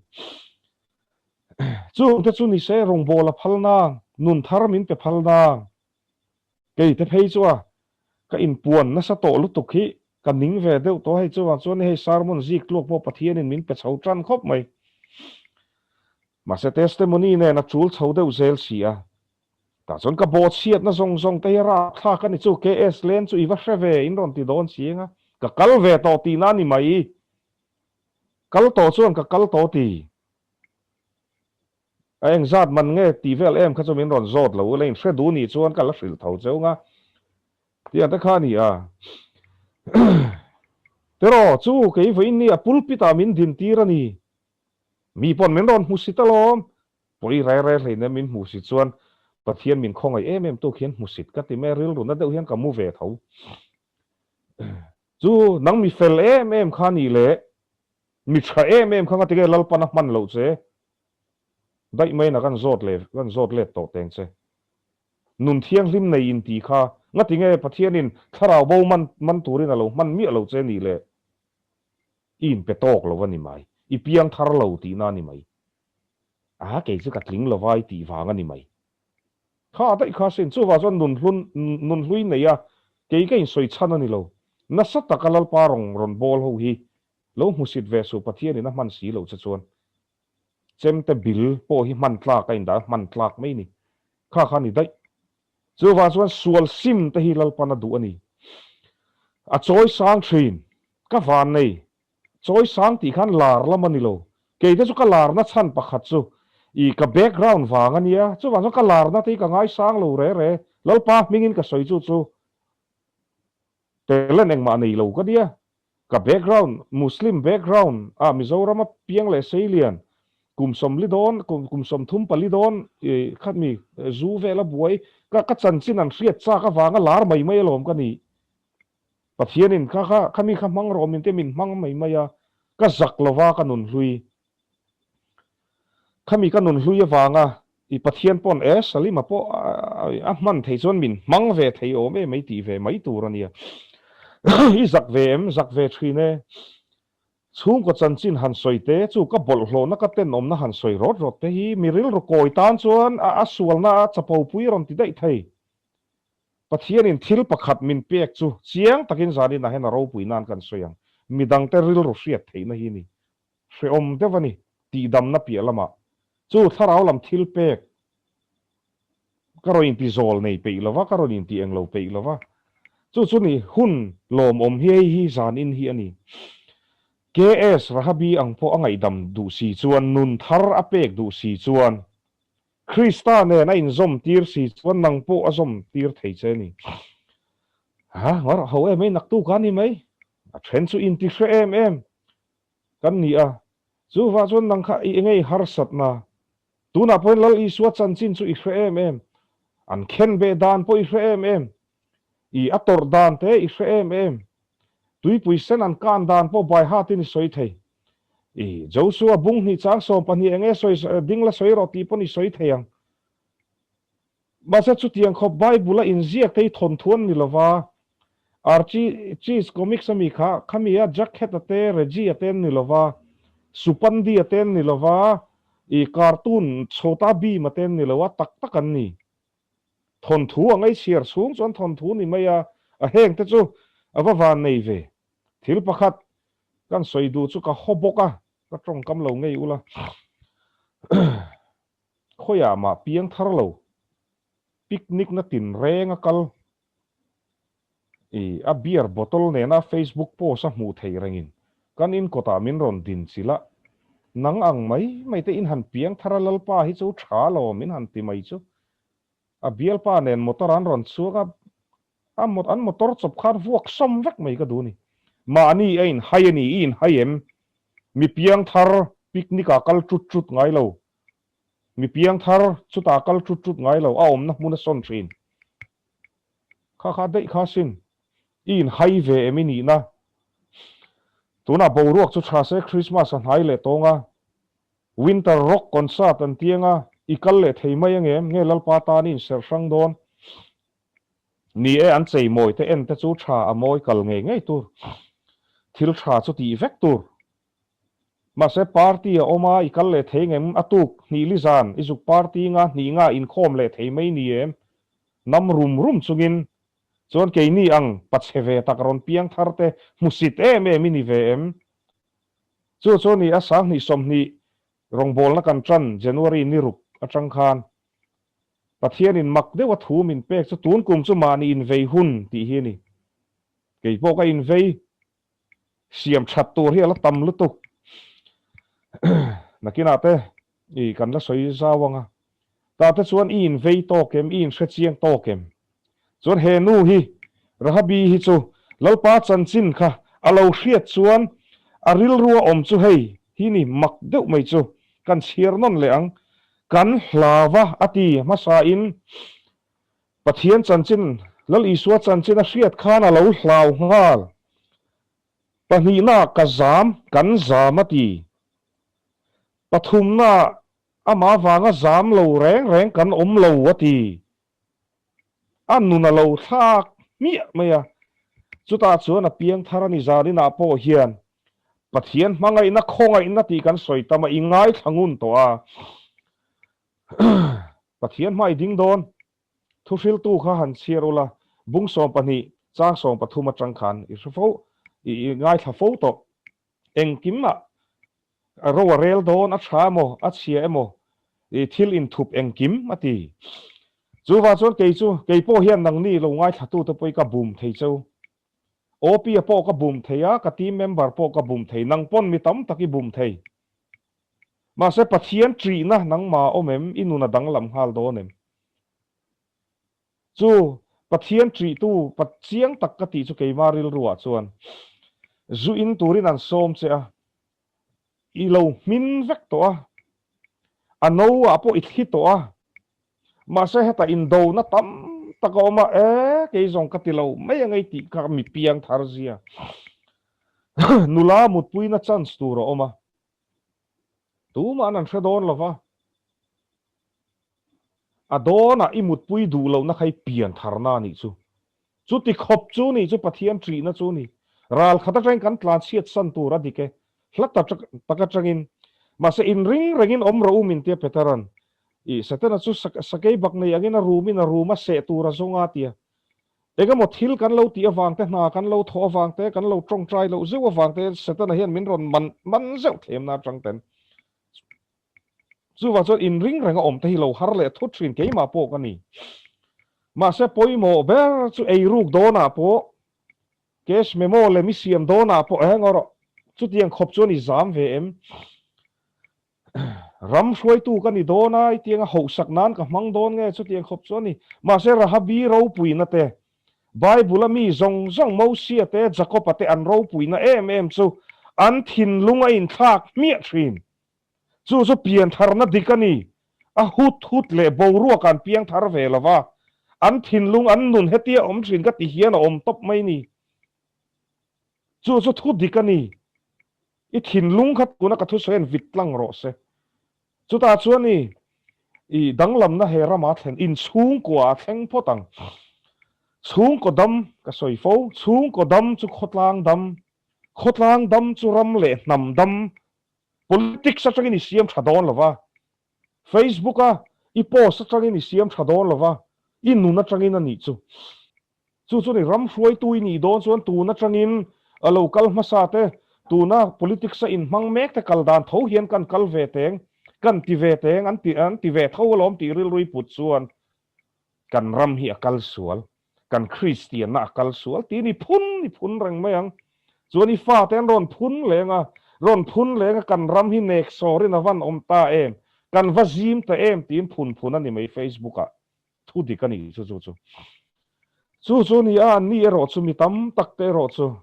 Chungte chu nise rawngbâwl a phal nang, nun thar min pe phal nang. Kei te phei chu a, ka inpuan nasa tawh lutuk hi ka ning ve deuh tawh hei chuvang chuan hei sermon zik tluak pawh Pathianin min pe chho tan khawp mai. Mahse testimony nen a chul chho deuh zel si a. Tah chuan ka bawhchhiatna zawng zawng te hi a rapthlak a ni chu, KS Len chu i va hre ve in rawn ti dawn si eng a, ka kal ve tawh tihna a ni mai. Kal tawh chuan ka kal tawh ti. A engzat man nge tih vel em kha chu min rawn zawt lo ula inhre duh nih chuan ka la hrilh tho cheu nga tih ang te kha a ni a. Tiraw chu kei vawiin ni a pulpit ah min din tir a ni. Mi pawn min rawn hmu si ta lawm. Pawi re re hleinem min hmu si chuan Pathian min khawngaih em em tu khian hmusit ka ti mai a rilru na deuh hian ka mu ve tho. Chu nang mi fel em em kha nih leh Mi tha em em kha nga tinge Lalpan a hman loh che? Daih mai na kan zawt leh kan zawt let tawh teng che. Nun thianghlim nei in tih kha nga tinge Pathianin thlarau bo man man turin a lo hman miah lo che nih le? I inpe tawk lo a ni mai. I piang thar lo tihna a ni mai. A kei chu ka tling lova i tih vang a ni mai. Kha daih kha sin chuvah chuan nun hlun nun hlui nei a kei ka insawi chhan a ni lo. Nasa taka Lalpa rawn rawn bawl ho hi Lo hmusit ve suh Pathianin a hman si loh che chuan chemte bil pawh hi hman tlak a indah hman tlak mai ni. Kha kha ni daih. Chuvang chuan sual sim te hi Lalpan a duh a ni. A chawi sang thin. Ka van nei. Chawi sang tih khan lar lam a ni lo. Kei te chu ka larna chhan pakhat chu. I ka background vang a nia, chuvang chuan ka larna te hi ka ngaisang lo re re, Lalpa hmingin ka sawi chu chu talent engmah nei lo ka nia. Ka background Muslim background ah Mizoram a piang leh seilian kum sawmli dawn kum 34 dawn i khat mi zu vel a buai ka ka chanchin an hriat chak avanga lar mai mai alawm ka nih. Pathianin kha kha khami kha hmang rawh min te min hmang mai mai a, ka zak lova ka nun hlui. Khami ka nun hlui avanga i Pathian pawn e Salima pawh a hman thei chuan min hmang ve thei awm em mai tih ve mai tur a nia. I zak ve em? Zak ve thin e. Chhungkaw chanchin han sawi te chu ka bawlhhlawhna ka tenawmna han sawi rawt rawt te hi mi rilru kawi tan chuan a sualna a chapopui a rawn ti daih thei. Pathianin thil pakhat min pek chu chiang takin zaninah hian a ropui nan kan sawi ang. Midangte rilru hriat theihna hi ni. Hrehawm deuh a ni, tihdamna piah lamah. Chu thlarau lam thil pek ka rawn inti zawl nei peih lova, ka rawn inti englo peih lova. Chu chu ni hun lawmawm hi hei hi zanin hi a ni. KS Rahabi ang pawh a ngaihdam duh si chuan, nun thar a pek duh si chuan, Krista nen a inzawm tir si chuan nang pawh a zawm tir thei che a ni. Ha, ngar ho em mai, naktuk a ni mai. A then chu inti hre em em kan ni a. Chuvah chuan nang kha i engei harsatna. Tunah pawhin Lal Isua chanchin chu i hre em em. An khen beh dan pawh i hre em em. I a tawrh dan te i hre em em. Tuipui sen an kan dan pawh bai hatin i sawi thei. I Joshua bung hnih chang 12 enge sawi ding la sawi rawh tih pawn i sawi thei ang. Mahse chutiang khawp Bible a inziak te hi thawnthu an ni lova, Archie Cheese Comics ami kha khami a Jughead a te, Reggie a te an ni lova, Supandi a te an ni lova, i cartoon Chhota Bheem a te an ni lo a, tak tak an ni. Thawnthu a ngaihchhiar chhung chuan thawnthu ni mai a, a heng te chu a va van nei ve. Thil pakhat kan sawi duh chu ka haw bawk a, ka tawngkam lo ngei ula. Khawiah mah piang thar lo, picnic na tin reng a kal. I a beer bottle nena Facebook post a hmuh theih rengin kan in kawtah min rawn din chilh a, nang ang mai mai te in han piang thar a Lalpa hi chu tha lo min han ti mai chu. A bialpa nen motor an rawn chhuak a, a an motor chawp khan vuak sawm vek mai ka duh a ni. Mahni a in hai a ni, i in hai em? Mi piang thar picnic ah kal tut tut ngai lo. Mi piang thar chutah kal tut tut ngai lo, a awmna hmun a sawn thin. Kha kha daih kha sin. I in hai ve em i nihna? Tunah boruak chu tha se Christmas a hnai leh tawng a, Winter Rock Concert an ti anga i kal leh thei mai angem? Nge Lalpa tan i inserh hrang dawn? Ni e, an cheimawi te en te chu tha a mawi kal ngei ngei tur. Thil tha chu tih vek tur. Mahse party a awm a, i kal leh thei ngem? A tuk hnih li zan i zuk party nga hnih nga inkhawm leh thei mai ni em? Nam rum rum chungin chuan keini ang pachhe ve tak rawn piang thar te hmusit em em i ni ve em? Chu chu ni a 20 20 rawngbawlna kan tan January ni ruk atang khan Pathianin mak deuha thu min pek chu tun kum chu mahni invei hun tih hi a ni. Kei pawh ka invei siam that tur hi a la tam lutuk. Nakinah te i kan la sawi zau ang a. Tah te chuan i invei tawk em, i inhre chiang tawk em? Chuan he nu hi, Rahabi hi chu Lalpa chanchin kha a lo hriat chuan a rilru a awm chu hei hi ni mak deuh mai chu kan chhiar nawn leh ang. Kan hlau a a ti hmasain Pathian chanchin, Lal Isua chanchin a hriat khan a lo hlau nghal. Pahnihnaah ka zam, kan zam a ti. Pathumnaah amah vanga zam lo reng reng kan awm lo a ti. A nun a lo thlak hmiah mai a. Chutah chuan a piang thar a ni zaninah pawh hian Pathian hmangaihna khawngaihna tih kan sawi tam a, i ngaithla ngun tawh a. Pathian hma i ding dawn. Thuhriltu kha han chhiar ula, bung 12 chang 13 atang khan i hre fo, i ngaithla fo tawh. Engkim ah a ro a rel dawn, a tha emaw, a chhia emaw, i thil inthup engkim a ti. Chuvang chuan kei chu, kei pawh hian nangni lo ngaithlatute pawh hi ka bum thei cheu. OP-a pawh ka bum thei a, ka team member pawh ka bum thei, nang pawn mi tam tak i bum thei. Mahse Pathian ṭihna nangmah a awm em? I nun a danglam nghal dawn em? Chu Pathian ṭihtu pa chiang tak ka tih chu keimah rilruah chuan zu in turin an sawm che a, i lo hmin vek tawh a, a no ah pawh i thli tawh a, mahse hetah indona tam tak a awm a, e kei zawng ka ti lo mai ang ei tih kha mi piang thar zia nula mutpuina chance tur a awm a, tumah an hre dawn lo va, a dawnah i mutpui duh lohna kha i pian tharna a nih chu. Chuti khawp chu nih chu Pathian ṭihna chu ni. Ral khat aṭangin kan tlan chhiat san tur a dik e. Hla tak tak aṭangin. Mahse inring rengin awm rawh u min tia Petera'n. Ih, Setana chu sakei bak nei angin a rumin a rum a seh tur a zawng a tia. Engemaw thil kan lo tih avang te, hna kan lo thawh avang te, kan lo ṭawngṭai loh zeuh avang te Setana hian min rawn man man zeuh thlemna aṭang ten. Chuvang chuan inring reng a awm te hi lo har leh thut thin keimah pawh ka ni. Mahse pawimawh ber chu eiruk dawnah pawh, cash memo lem i siam dawnah pawh eng erawh chutiang khawp chuan i zam ve em? Ram hruaitu ka ni dawn a, i tianga hauhsak nan ka hmang dawn nge chutiang khawp chuan ni. Mahse Rahabi ropuina te, Bible-a mi zawng zawng Mosia te, Jakob-a te an ropuina em em chu an thinlung a inthlak hmiah thin. Chu chu piantharna dik a ni. A hut hut leh boruak an piangthar ve lo va, an thinlung an nun hetia awm thin ka ti hian a awm tawp mai ni. Chu chu thu dik a ni. I thinlung kha tuna ka thusawi an vit tlang rawh se. Chutah chuan i i danglamna he rama thlen inchhungkua a thleng phawt ang. Chhungkaw dam ka sawi fo, chhungkaw dam chu khawtlang dam, khawtlang dam chu ram leh hnam dam Politics atangin i siam tha dawn lo va, Facebook a i post atangin i siam tha dawn lo va, i nun atangin a nih chu. Chu chuan i ram hruaitu i nih dawn chuan tun atangin a lo kal hmasa te, tuna politics a inhmang mek te kal dan tho hian kan kal ve teng, kan ti ve teng, an ti an ti ve tho alawm tih rilru i put chuan Kan ram hi a kal sual, kan Kristianna a kal sual tiin i phun i phun reng mai ang. Chuan i fate an rawn phun leng a, rawn phun leng a kan ram hi nek sawrin a van awm ta em, kan va zim ta em tiin phun phun a ni mai Facebook ah. Thu dik a ni chu chu chu. Chu chu ni a, anni erawh chu mi tam tak te erawh chu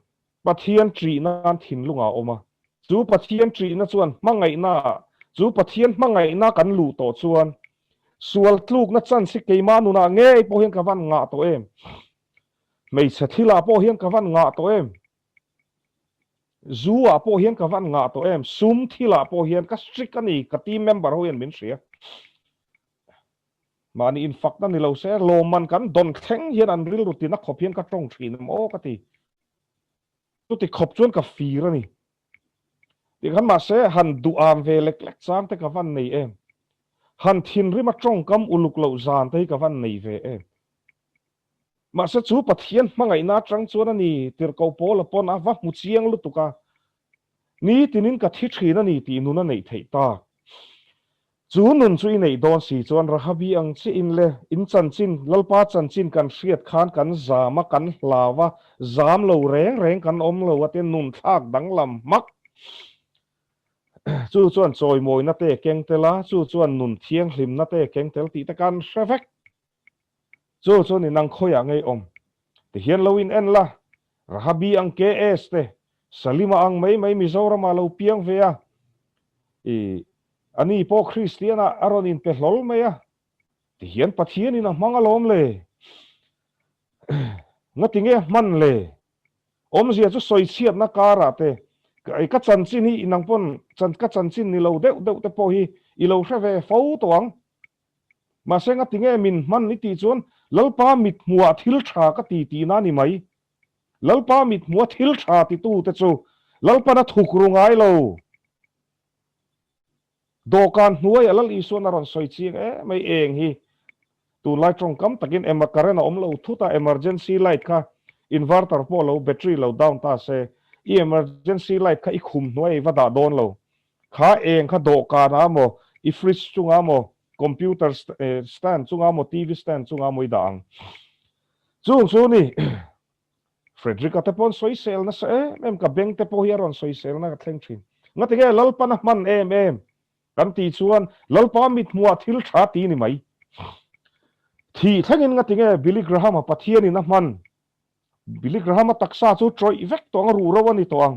Pathian ṭihna an thinlungah a awm a. Chu Pathian ṭihna chuan hmangaihnaah, chu Pathian hmangaihna kan luh tawh chuan sual tlukna chance hi keimah nunah ngei pawh hian ka van ngah tawh em? Hmeichhe thilah pawh hian ka van ngah tawh em? Zu ah pawh hian ka van ngah tawh em? Sum thilah pawh hian ka strict a ni, ka team member ho hian min hria. Mahni infakna ni lo se, lawmman kan dawn thleng hian an rilru tina khawp hian ka tawng thin em aw ka ti. Chuti khawp chuan ka fir a ni. Tih khan mahse han duham ve lek lek chang te ka van nei em. Han thinrim a tawngkam uluk loh zan te hi ka van nei ve em. Mahse chu Pathian hmangaihna atang chuan a ni tirhkoh Paula pawn a va hmu chiang lutuk a, nitinin ka thi thin a ni tih nun a neih theih tak. Chu nun chu i neih dawn si chuan Rahabi ang chiah in le in chanchin, Lalpa chanchin kan hriat khan kan zam a, kan hlau a, zam lo reng reng kan awm lo a te nun thlak danglam hmak. Chu chuan chawimawina te keng tel a, chu chuan nun thianghlimna te keng tel tih te kan hre vek. Chu chu ni nang khawiah ngei awm ti hian lo in en la, Rahabi ang KS te, Salima ang mai mai Mizoramah lo piang ve a, i ani pawh Kristian ah a rawn in pe hlawl mai a, ti hian Pathian in a hmang alawm le. Ngati nge a hman le? Awmzia chu sawichhiatna karah te, ka chanchin hi nang pawn ka chanchin ni lo deuh deuh te pawh hi i lo hre ve fo tawh ang. Mahse nga tinge min hman i tih chuan Lalpa mithmuhah thil tha ka ti tihna a ni mai. Lalpa mithmuha thil tha titute chu Lalpan a thuk ru ngai lo. Dawhkan hnuaiah Lal Isuan a rawn sawi chiang em mai eng hi. Tunlai tawngkam takin ema current a awm lo thut a, emergency light kha inverter pawh lo battery lo down ta se i emergency light kha i khum hnuaiah i va dah dawn lo. Kha eng kha dawhkanah maw, i fridge chungah maw, computer stand chungah maw, TV stand chungah maw i dah ang. Chung chu ni Frederick-a te pawh an sawisel nasa em em, ka beng te pawh hi a rawn sawiselna ka thleng thin. Ngatinge Lalpan a hman em em? Kan tih chuan Lalpa mithmuhah thil tha ti ni mai. Thih thlengin ngati nge Billy Graham-a Pathianin a hman? Billy Graham-a taksa chu tawih vek tawh ang a, ruh ro a ni tawh ang.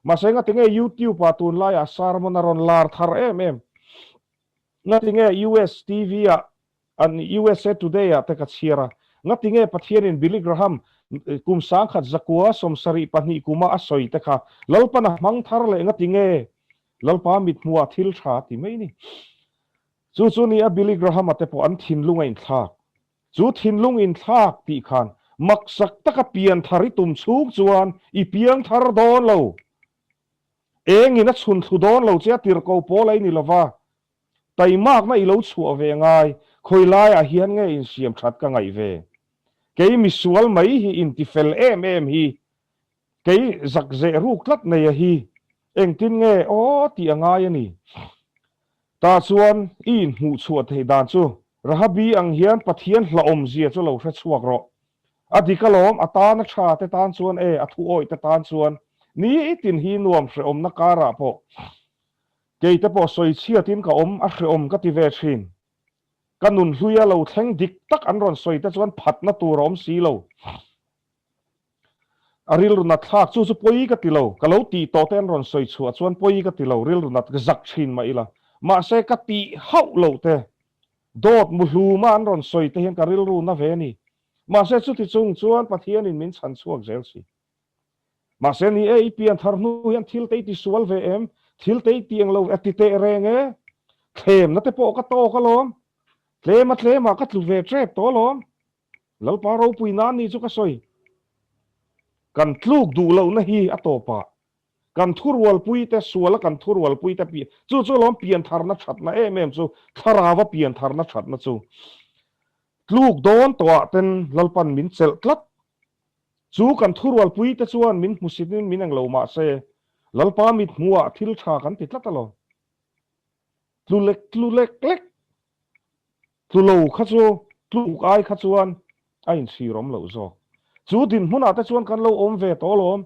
Mahse ngati nge YouTube-ah tunlaiah sermon a rawn lar thar em em? Ngati nge US TV-ah An usa Today ah te ka chhiar a, ngati nge Pathianin Billy Graham kum 1000 zakua 72 kuma a sawi te kha Lalpan a hmang thar leh ngati nge Lalpa mithmuh ah thil tha ti mai ni. Chu chu ni a Billy Graham a te pawh an thinlung a inthlak. Chu thinlung inthlak tih khan maksak taka pian thar i tum chhung chuan i piang thar dawn lo. Engin a chhun thlu dawn lo che a tirko pawl a i ni lova, Taimakna i lo chhuah ve ngai, khawi laiah hian nge insiam that ka ngaih ve? Kei misual mai hi intifel em em hi, kei zak zeh ruk tlat nei a hi, engtin nge aw tih a ngai a ni. Tah chuan i inhmuh chhuah theih dan chu Rahabi ang hian Pathian hlauhawmzia chu lo hre chhuak rawh. A dik alawm, a tana tha te tan chuan e, a thu awih te tan chuan nitin hi nuam hrehawmna karah pawh Kei te pawh sawi chhiatin ka awm a hreawm ka ti ve thin. Ka nun hluia lo thleng dik tak an rawn sawi te chuan phatna tur a awm si lo. A rilru nat thlak chu chu pawi ka ti lo. Ka lo tih tawh te an rawn sawi chhuah chuan pawi ka ti lo, rilru nat ka zak thin mah ila. Mahse ka tih hauh loh te, dawt muhluma an rawn sawi te hian ka rilru na ve a ni. Mahse chuti chung chuan Pathianin min chhan chhuak zel si. Mahse ni e, i pian thar hnu hian thil te i ti sual ve em? Thil te i ti eng lo a ti teh reng e. Thlemna te pawh ka tawk alawm. Tlema tlemah ka tlu ve tep tawh alawm. Lalpa ropui nan ni chu ka sawi. Kan tluk duh lohna hi a tawpah kan thurualpui te, suala kan thurualpui te pian, chu chu alawm pian tharna thatna em em chu, thlarauva pian tharna thatna chu. Tluk dawn tawhah ten Lalpan min chelh tlat Chu kan thurualpui te chuan min hmusitin min englo mah se, Lalpa mit hmuhah thil tha kan ti tlat alawm. Tlu lek tlu lek lek tlu lo kha chu tluk ai kha chuan a inchhir awm loh zawk. Chu dinhmunah te chuan kan lo awm ve tawh alawm.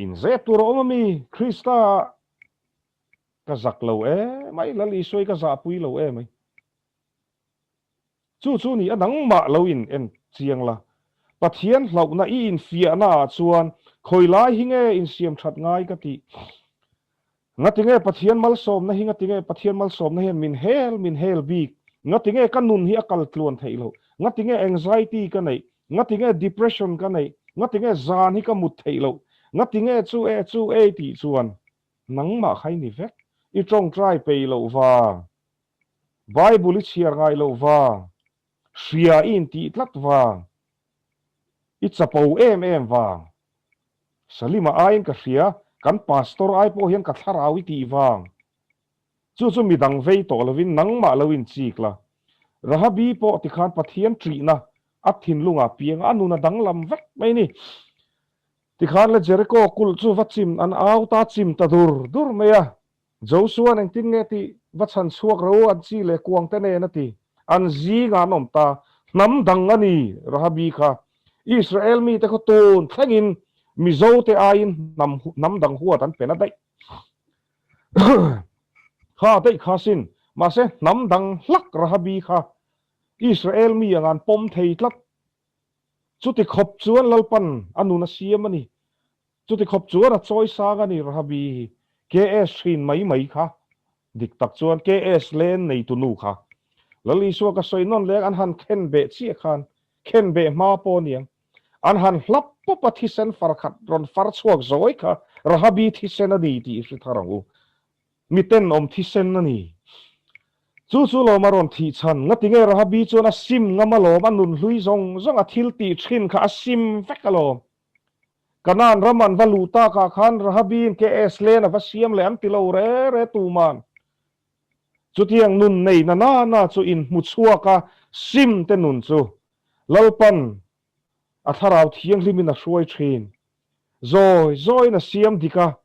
Inzep tur a awm ami? Krista ka zak lo emai, Lal Isua i ka zahpui lo emai. Chu chu ni a nangmah lo in en chiang la. Pathian hlauhna i infiahna ah chuan khawi lai hi nge insiam that ngai ka tih. Ngatinge Pathian malsawmna hi ngatinge Pathian malsawmna hian min hel min hel bik. Ngatinge ka nun hi a kal tluan theih loh. Ngatinge anxiety ka neih. Ngatinge depression ka neih. Ngatinge zan hi ka mut theih loh. Ngatinge chu e chu e tih chuan nangmah kha i ni vek. I tawngtai peih loh vang. Bible i chhiar ngai loh vang, hria i intih tlat vang, i chapo em em vang, Salima aiin ka hria, kan pastor ai pawh hian ka thlarau i tih vang. Chu chu midang vei tawh lovin nangmah lo inchik la. Rahabi pawh tikhan Pathian ṭihna a thinlungah piang a nun a danglam vek mai ni. Tikhan le Jericho kulh chu va chim an au ta chim ta dur dur mai a. Josua'n engtin nge tih va chhan chhuak ro an chi leh kuang te nen a ti. An zingah an awm ta. Hnam dang a ni, Rahabi kha. Israel mite khaw tun thlengin Mizo te aiin hnam hnam dang huat an pe na daih. Kha daih kha sin. Mahse hnam dang hlak Rahabi kha Israel mi anga an pawm thei tlat. Chuti khawp chuan Lalpan a nun a siam a ni. Chuti khawp chuan a chawi sang a ni Rahabi hi. KS hrin mai mai kha. Dik tak chuan KS len neitu nu kha. Lal Isua ka sawi nawn leng an han khen beh chiah khan khen beh hma pawh aniang. An han hlap pawp a thisen far khat rawn far chhuak zawi kha Rahabi thisen a ni tih i hre thar ang u. Mi tenawm thisen a ni. Chu chu lawm a rawn thih chhan. Ngatinge Rahabi chuan a sim ngam alawm, a nun hlui zawng zawng a thil tih thin kha a sim vek alawm. Kanaan ram an va luh takah khan Rahabi'n KS len a va siam leh an ti lo re re tuman. Chutiang nun nei na na na chu inhmu chhuak a sim te nun chu Lalpan a thlarau thianghlimin a hruai thin. Zawi zawiin a siam dik a,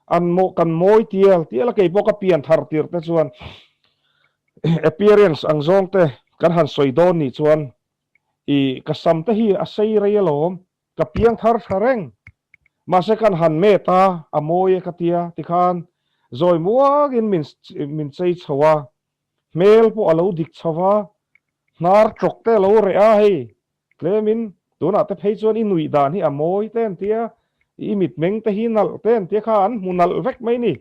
an maw kan mawi tial tial a keipawh ka pian thar tir te chuan appearance ang zawng te kan han sawi dawn nih chuan i ka sam te hi a sei rei alawm. Ka piang thar tha reng. Mahse kan han met a, a mawi e ka tia tikhan. Zawi muangin min min chei chho a, hmel pawh a lo dik chho va, hnar tawk te a lo reh a hei, tlemin tunah te phei chuan i nuih dan hi a mawi te an tia, i mitmeng te hi nalh te an tia kha an hmu nalh vek mai ni.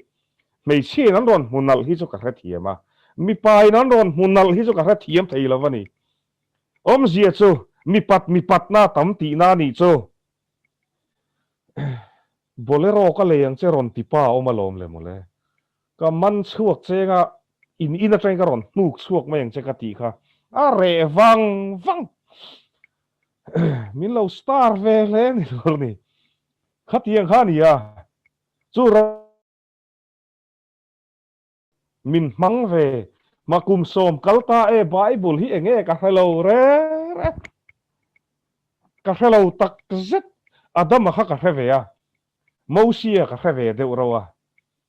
Hmeichhiain an rawn hmu nalh hi chu ka hrethiam a, mipain an rawn hmu nalh hi chu ka hrethiam thei lo a ni. Awmzia chu mipat mipatna a tam tihna a nih chu. Bolero ka lei ang che rawn ti pa awm alawm le mawle. Ka man chhuak cheng a, in in atangin ka rawn hnuk chhuak mai ang che ka tih kha a reh vang vang. Min lo star ve hle ni tur ni. Khatiang kha a ni a, chu Min hmang ve. Ma kum sawm kal ta e Bible hi enge ka hre lo reng reng. Ka hre lo tak zet. Adama kha ka hre ve a. Mosia ka hre ve deuh reuh a.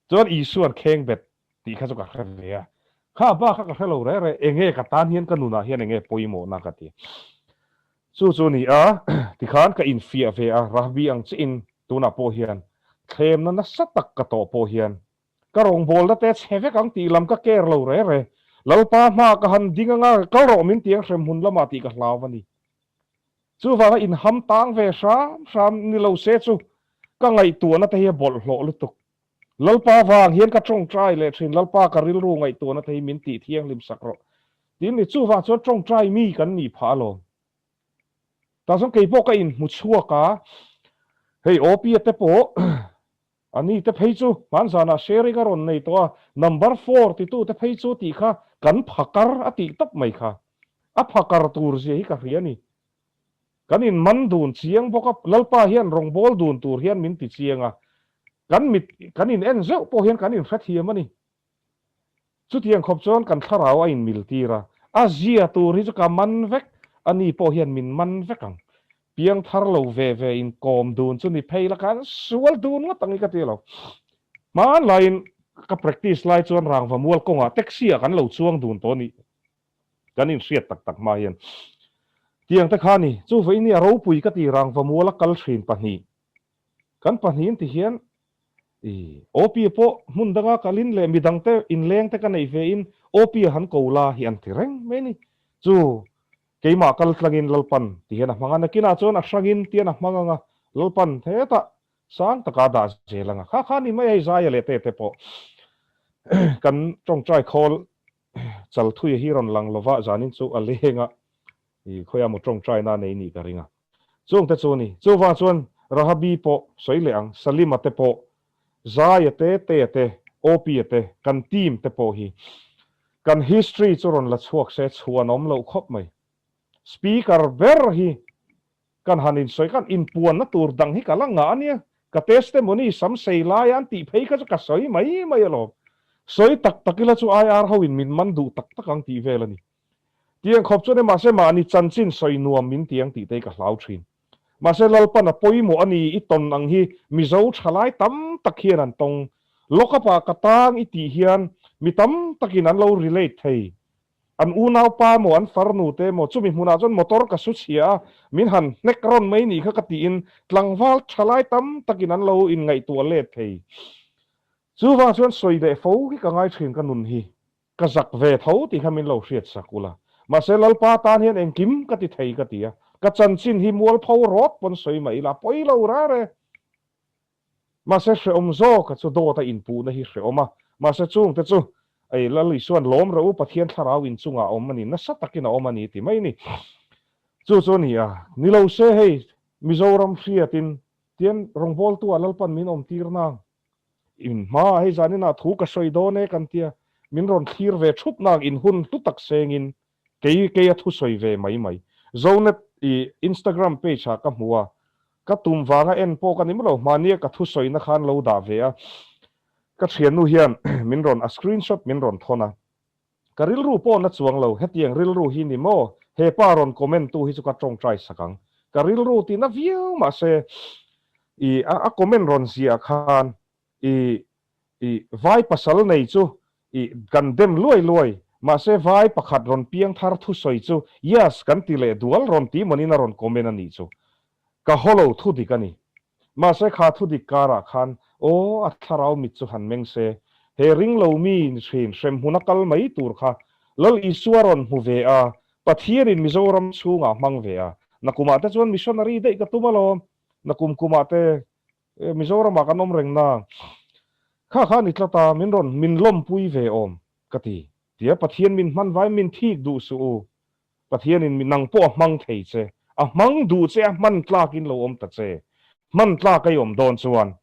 Chuan Isuan kheng bet tih kha chu ka hre ve a. Kha ba kha ka hre lo reng reng. Enge ka tan hian ka nunah hian enge pawimawhna ka ti. Chu chu ni a, tikhan ka infiah ve a, Rahbi ang chiah in tunah pawh hian thlemna nasa tak ka tawh pawh hian Ka rawngbawlna te chhe vek ang tih lam ka care lo re re. Lalpa hma ka han ding anga kal rawh min ti ang hrem hmun lamah tih ka hlau a ni. Chuvanga inham tang ve hram hram ni lo se chu ka ngaihtuahna te hi a bawlhhlawh lutuk. Lalpa vang hian ka tawngtai leh thin, Lalpa ka rilru ngaihtuahna te hi min tih thianghlim sak rawh. Tin ni, chuvang chuan tawngtai mi kan nih phah alawm. Tah chuan keipawh ka inhmu chhuak a, hei Opia te pawh A ni te phei chu hmanzanah sharing a rawn nei tawh a, number four titu te phei chu tih kha kan phakar a tih tawp mai kha. A phakar tur zia hi ka hria a ni. Kan in man dun chiang bawk a, Lalpa hian rawngbâwl dun tur hian min ti chiang a, kan mit kan in en zeuh pawh hian kan in hrethiam a ni. Chutiang khawp chuan kan thlarau a inmil tir a, a zia tur hi chu ka man vek, a ni pawh hian min man vek ang. Piang thar lo ve ve in kawm dun chu ni phei la khan sual dun ngawt ang i ka ti lo. Hmanlaiin ka practice lai chuan rangva mual kawngah taxi ah kan lo chuang dun tawh a nih kan inhriat tak tak hma hian. Tiang te kha a ni, chu vawiin hi a ropui ka ti rangva mual a kal thin pahnih. Kan pahnihin ti hian i OP pawh hmun danga kalin leh midangte inlengte ka neih ve in OP a han ko la hi an ti reng mai ni. Chu keimah kal tlangin Lalpan ti hian a hmang a, nakinah chuan a hrangin tian a hmang ang a, Lalpan hetah sang taka a dah zel ang a. Kha kha ni mai hei Zaia leh Tete pawh kan tawngtai khawl Chalthuia hi rawn lang lova zanin chu a leng a, i khawiah maw tawngtaina a nei nih ka ring a. Chungte chu a ni. Chuvang chuan Rahabi pawh sawi leh ang, Salima te pawh, Zaia te, Tea te, Opia te, kan team te pawh hi kan history chu rawn la chhuak se chhuan awm loh khawp mai. Speaker ber hi kan han insawi khan inpuanna tur dang hi ka la ngah a nia, ka testimony sam sei laia an tih phei kha chu ka sawi mai mai alawm. Sawi tak tak ila chu IR ho in min man duh tak tak ang tih vel a ni. Tiang khawp chuan e mahse mahni chanchin sawi nuam min ti ang tih te hi ka hlau thin. Mahse Lalpan a pawimawh a ni i tawn ang hi Mizo thalai tam tak hian an tawng. Lock up ah ka tang i tih hian mi tam takin an lo relate thei. An unaupa emaw an farnu te emaw chumi hmunah chuan motor ka su chhia a, min han hnek rawn mai nih kha ka tiin tlangval thalai tam takin an lo inngaihtuah let thei. Chuvang chuan sawi leh fo hi ka ngai thin ka nun hi. Ka zak ve tho tih kha min lo hriat sak ula. Mahse Lalpa tan hian engkim ka ti thei ka ti a, ka chanchin hi mualpho rawt pawn sawi mah ila a pawi lo rar e. Mahse hreawm zawka chu dawt a inpuhna hi hreawm a, mahse chungte chu ei Lal Isuan lawm rawh u Pathian thlarau inchungah a awm a ni, nasa takin a awm a ni ti mai ni. Chu chu a ni a, ni lo se hei Mizoram hriatin tian rawngbawltu ah Lalpan min awm tir nang. In hma hei zaninah thu ka sawi dawn e kan tia, min rawn thlir ve thup nak in hun hlu tak sengin kei kei a thusawi ve mai mai. Zonet i Instagram page ah ka hmu a, ka tum vanga en pawh ka ni maw lo, hmania ka thusawina khan lo dah ve a, ka thiannu hian min rawn a screenshot min rawn thawn a, Ka rilru pawh na chuang lo, hetiang rilru hi ni maw? He pa rawn comment tu hi chu ka tawngtai sak ang. Ka rilru ti na viau mahse i a comment rawn ziah khan i i vai pasal nei chu i kan dem luai luai mahse vai pakhat rawn piang thar thusawi chu yes kan ti leh dual rawn ti mawnin a rawn comment a nih chu. Ka haw lo thudik a ni. Mahse kha thudik karah khan aw a thlarau mit chu han meng se. He ringlo mi ni thin hremhmun a kal mai tur kha Lal Isua rawn hmu ve a, Pathianin Mizoram chhungah hmang ve a. Nakumah te chuan missionary daih ka tum alawm. Nakum kumah te Mizoramah kan awm reng na. Kha kha ni tlat a, min rawn min lawmpui ve awm ka ti. Tia Pathian min hman vai min thik duh suh u. Pathianin mi nang pawh a hmang thei che. A hmang duh che a hman tlakin lo awm ta che. Hman tlak a i awm dawn chuan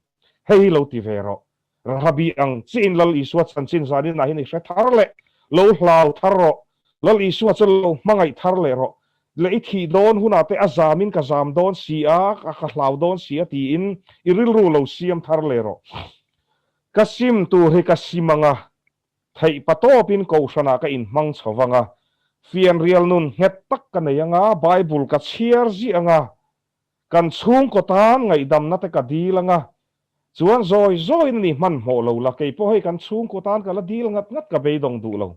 hei hi lo ti ve rawh. Rahabi ang chiin Lal Isua chanchin zanin ah hian i hre thar leh, lo hlau thar rawh. Lal Isua chu lo hmangaih thar leh rawh. Leh i thih dawn hunah te a zamin ka zam dawn si a, ka hlau dawn si a tiin i rilru lo siam thar leh rawh. Ka sim tur hi ka sim ang a, theih patawpin kohhranah ka inhmang chho vang a, fianrial nun nghet tak ka nei ang a, Bible ka chhiar ziah ang a, Kan chhungkaw tan ngaihdamna te ka dil anga, chuan zawi zawiin a ni hmanhmawh lo la, kei pawh hei kan chhungkaw tan ka la dil ngat ngat ka beidawng duh lo.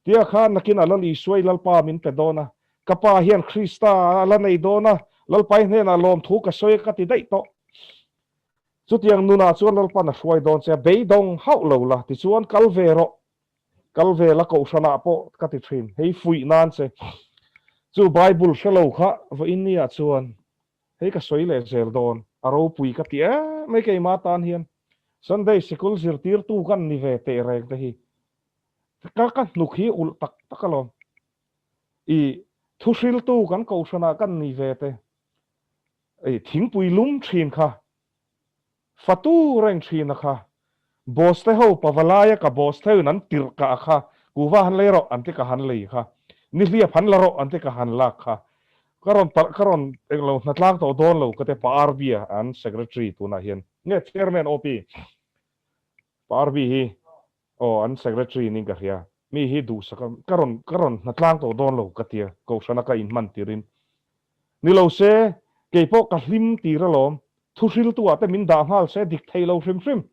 Tia khan nakin a Lal Isuai Lalpa min pe dawn a, ka pa hian Krista a la nei dawn a, Lalpai hnenah lawmthu ka sawi a ka ti daih tawh. Chutiang nunah chuan Lalpan a hruai dawn che a, beidawng hauh lo la, tichuan kal ve rawh. Kal vel a kohhranah pawh ka ti thin, hei fuih nan che. Chu Bible hre lo kha vawiin ni ah chuan hei ka sawi leh zel dawn, a ropui ka ti em mai keimah tan hian. Sunday sikul zirtirtu kan ni ve teh reng te hi ka ka hnuk hi ulh tak tak alawm. I thuhriltu kan kohhranah kan ni ve te, i thingpui lum thin kha Fatu reng thin a kha. Boss te ho pavalaia ka boss theuhin an tirh kah a kha, kuva han lei rawh an ti ka han lei kha, nihliap han la rawh an ti ka han lak kha. Ka rawn palh ka rawn englo hnatlang tawh dawn lo ka ti Pa RB a an secretary tunah hian nge chairman OP Pa RB hi aw an secretary niin ka hria mi hi duhsak a ka rawn ka rawn hnatlang tawh dawn lo ka tia kohhrana ka inhman tirin Ni lo se, kei pawh ka hlim tir alawm. Thuhriltu ah te min dah nghal se dik thei lo hrim hrim.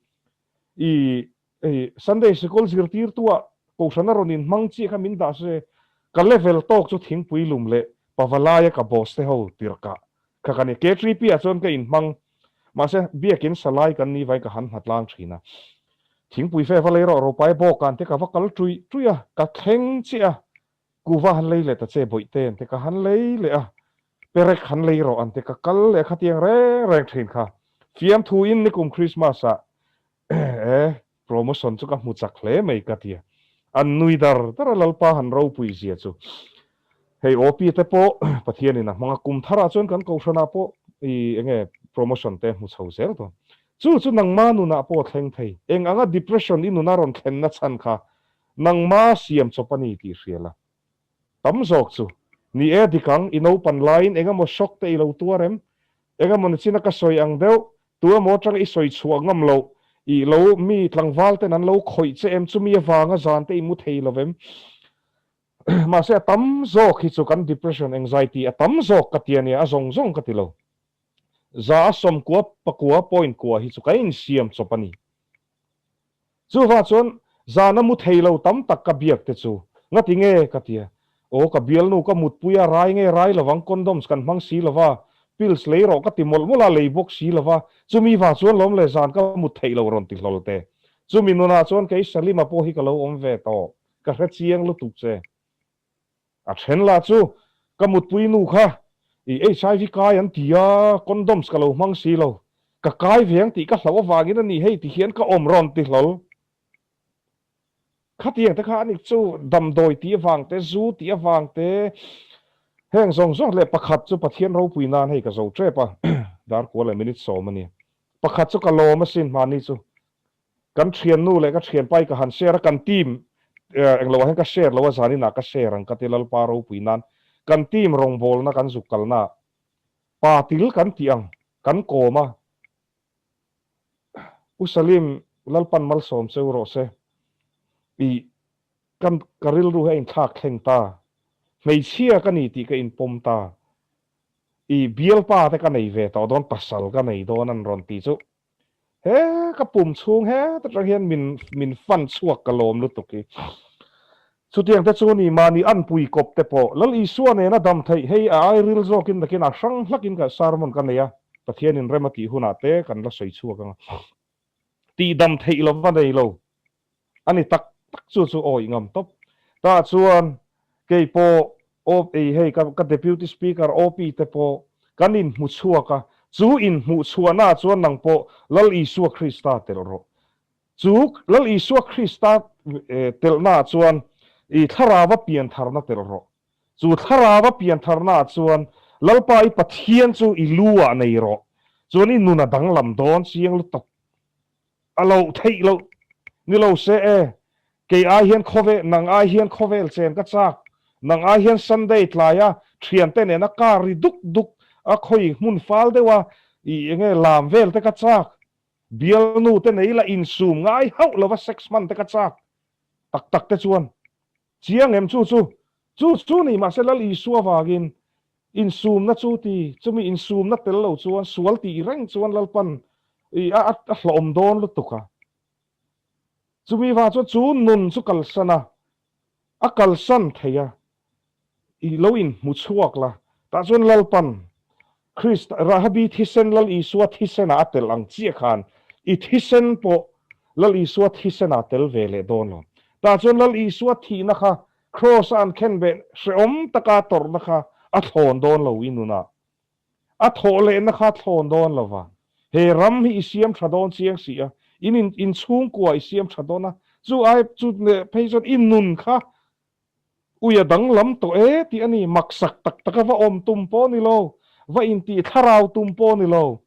I i Sunday sikul zirtirtu ah kohhran a rawn in hmang chiah kha min dah se, ka level tawk chu thingpui lum leh pavalaia ka boss te ho tir kah kha ka ni. K3P ah chuan ka in hmang, mahse biakin salai kan ni vai ka han hmatlang thin a. Thingpui fe va lei rawh Ropai bawk ah te ka va kal tuih tuih a, ka thleng chiah a. Kuva han lei leh ta che bawihte an ti ka han lei leh a, perek han lei rawh an ti ka kal leh a khatiang reng reng thin kha. Fiamthu in nikum Christmas ah e promotion chu ka hmu chak hle mai ka ti a, an nui dar dar a Lalpa han ropui zia chu. Hei OP te pawh Pathian in a hmang a, kum thar ah chuan kan kohhran ah pawh i enge promotion te hmu chho zel dawn. Chu chu nangma nunah pawh a thleng thei. Eng anga depression i nuna rawn thlenna chhan kha Nangma siam chawp a ni tih hria la. Tam zawk chu, Ni e dik ang, i naupan laiin eng emaw shock te i lo tuar em? Eng emaw nichina ka sawi ang deuh, tu emaw atanga i sawi chhuah ngam loh, i lo mi tlangval ten an lo khawih che em? Chumi avanga zan te i mu thei lo vem? Mahse a tam zawk hi chu kan depression, anxiety a tam zawk ka ti a nia, a zawng zawng ka ti lo. Za a sawmkua pakua point kua hi chu kan insiam chawp a ni. Chuvang chuan zana mu thei lo tam tak ka biak te chu ngati nge ka ti a, aw ka bialnu ka mutpui a rai nge rai lovang condoms kan hmang si lova, pills lei rawh ka ti mawlh mawlh a lei bawk si lova, chumi vang chuan lawm le zan ka mut theih lo rawn ti hlawl te. Chumi nunah chuan kei Salima pawh hi ka lo awm ve tawh, ka hre chiang lutuk che. A then lah chu ka mutpui nu kha i HIV kai an ti a, condoms ka lo hmang si lo, ka kai ve ang tih ka hlauh avangin a ni hei ti hian ka awm rawn ti hlawl. Khatiang te kha a ni chu damdawi tih avang te, zu tih avang te, heng zawng zawng leh pakhat chu Pathian ropui nan hei ka zo tep a, darkua leh minute sawm a ni. Pakhat chu ka lawm asin hmani chu Kan thiannu leh ka thianpa hi ka han share a, kan team englo ah hian ka share lo a, zanin ah ka share ang ka ti Lalpa ropui nan kan team rawngbawlna kan zuk kalna ah pa til kan tih ang kan kawm a, U Salim Lalpan malsawm cheu rawh se i kan ka rilru hi a inthlak thleng ta, hmeichhia ka ni tih ka inpawm ta, i bialpa te ka nei ve tawh dawn pasal ka nei dawn an rawn ti chu He ka pum chhung het atang hian min min fan chhuak ka lawm lutuk hi. Chutiang te chu ni mahni anpui kawp te pawh Lal Isua nena dam theih hei a ai ril zawkin nakin a hrang hlakin ka sermon ka nei a, Pathianin rem a tih hunah te kan la sawi chhuak ang a. Tih dam theih lova nei lo. A ni tak tak chu chu awih ngam tawp. Tah chuan kei pawh OP hei ka ka Deputy Speaker OP te pawh kan inhmu chhuak a, chu inhmuh chhuahnaah chuan nang pawh Lal Isua Krista telh rawh. Chu Lal Isua Krista telhnaah chuan i thlarauva piantharna telh rawh. Chu thlarauva piantharnaah chuan Lalpa i Pathian chu i lu ah nei rawh. Chuan i nun a danglam dawn chiang lutuk. A loh theih loh ni lo se e, kei ai hian khawvel, nang ai hian khawvel chen ka chak, nang ai hian Sunday tlaia thiante nena car ri duk duk a khawi hmun fal deuha i enge lam vel te ka chak, bialnu te nei la insum ngai hauh lova sex hman te ka chak tak tak te chuan Chiang em chu chu? Chu chu ni mahse Lal Isua vangin insumna chu ti, chumi insumna tel lo chuan sual tih reng chuan Lalpan i a a hlawm dawn lutuk a. Chumi vang chuan chu nun chu kalsan a, a kalsan thei a, i lo inhmu chhuak la, tah chuan Lalpan Krista, Rahabi thisen Lal Isua thisenah a tel ang chiah khan i thisen pawh Lal Isua thisenah a tel ve leh dawn lo. Tah chuan Lal Isua thihna kha Kraws a an khenbeh hrehawm taka a tawrhna kha a thlawn dawn lo i nunah. A thawh lehna kha a thlawn dawn lo va. He ram hi i siam tha dawn chiang si a, in in chhungkua i siam tha dawn a, chu ai chu leh phei chuan i nun kha Ui a danglam tawh e tih a ni, maksak tak taka va awm tum pawh a ni lo, va intih thlarau tum pawh a ni lo.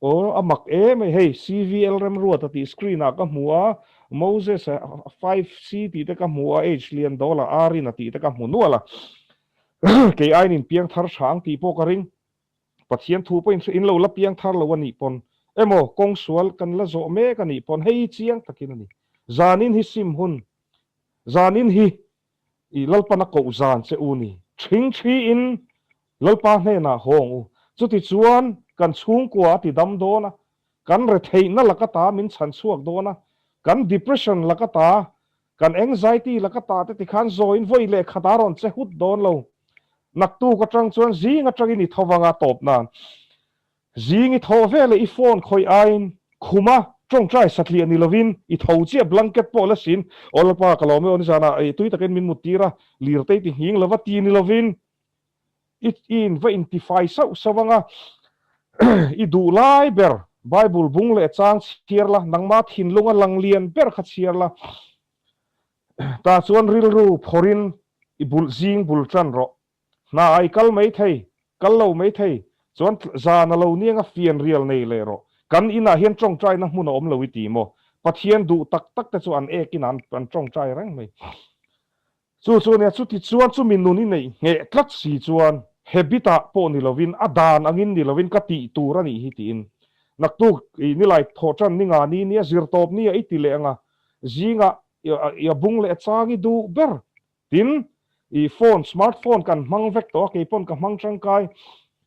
Aw a mak em e, hei CVL Remruata tih screen ah ka hmu a, Moses a 5C tih te ka hmu a, H Liandawla Arina tih te ka hmu nual a, kei aiin in piang thar tha ang tih pawh ka ring. Pathian thu pawhin in lo la piang thar lo a nih pawn emaw kawng sual kan la zawh mek a nih pawn hei chiang takin a ni. Zanin hi sim hun Zanin hi i Lalpana koh zan che u ni. Ṭhing ṭhiin Lalpa hnenah hawng u. Chutichuan kan chhungkua a ti dam dawn a, kan retheihna laka ta min chhan chhuak dawn a, kan depression laka ta, kan anxiety laka ta te tikhan zawiin vawi leh khat a rawn che hut dawn lo. Naktuk aṭang chuan zing aṭangin i tho vang a tawp nan. Zing i thawh veleh i phone khawih aiin khuma tawngtai satliah ni lovin i tho chiah blanket pawh la sin, Aw Lalpa ka lawm e aw nizanah i tui takin min mut tir a, lirte i ti nghing lova ti ni lovin i i in va intifai sauh sauh anga i duh lai ber Bible bung leh chang chhiar la, nangma thinlunga lang lian ber kha chhiar la, tah chuan rilru phawrhin i bulh zing bul tan rawh. Hna ai kal mai thei, kal lo mai thei, chuan zan a lo niang a fian rial nei leh rawh. Kan inah hian tawngtaina hmun a awm lo i ti maw? Pathian duh tak tak te chu an ek inah an tawngtai reng mai. Chu chu ania, chuti chuan chumi nun i neih ngheh tlat si chuan habit ah pawh ni lovin, a dan angin ni lovin ka tih tur a nih hi tiin naktuk i nilai thawh tan ni nga ni nia zirtawp nia i ti leh anga zingah i a bung leh a chang i duh ber Tin, i phone, smart phone kan hmang vek tawh a, kei pawn ka hmang tangkai.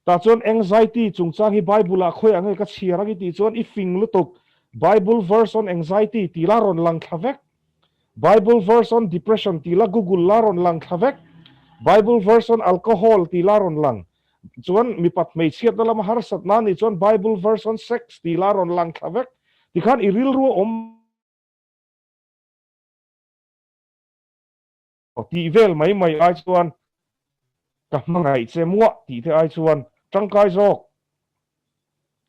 Tah chuan anxiety chungchang hi Bible ah khawiah nge ka chhiar ang i tih chuan i fing lutuk. Bible verse on anxiety tih la rawn lang thla vek. Bible verse on depression tih la Google la rawn lang thla vek. Bible verse on alcohol tih la rawn lang. Chuan mipat hmeichhiatna lama harsatna nih chuan Bible verse on sex tih la rawn lang thla vek. Tikhan i rilru a awm. Tih vel mai mai ai chuan ka hmangaih che muah tih te ai chuan tangkai zawk.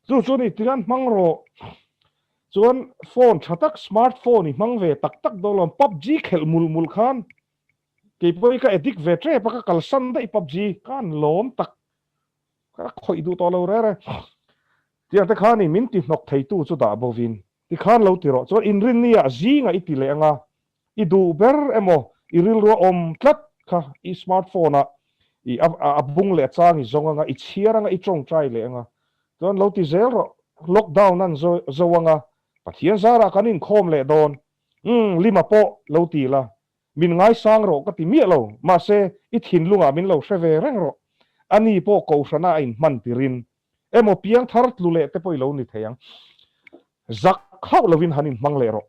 Chu chu ni tihian hmang rawh. Chuan phone tha tak smart phone i hmang ve tak tak dawn lo. PUBG khelh mul mul khan keipawh hi ka addict ve tep a ka kalsan daih PUBG khan lawm tak ka khawih duh tawh lo rere. Tiang te khan i min ti hnawk theitu chu dah bovin tikhan lo ti rawh. Chuan inrinni ah zingah i ti leh anga I duh ber emaw i rilru a awm tlat kha i smart phone ah i a bung leh a chang i zawng anga i chhiar anga i tawngtai leh anga chuan lo ti zel rawh lockdown an zo anga Pathian zarah kan inkhawm leh dawn umm lima pawh lo ti la min ngaisang rawh ka ti miah lo mahse i thinlungah min lo hre ve reng rawh ani pawh kohhrana a inhman tirin emaw piangthar tlu leh te pawh i lo ni thei ang zak hauh lovin han inhmang leh rawh.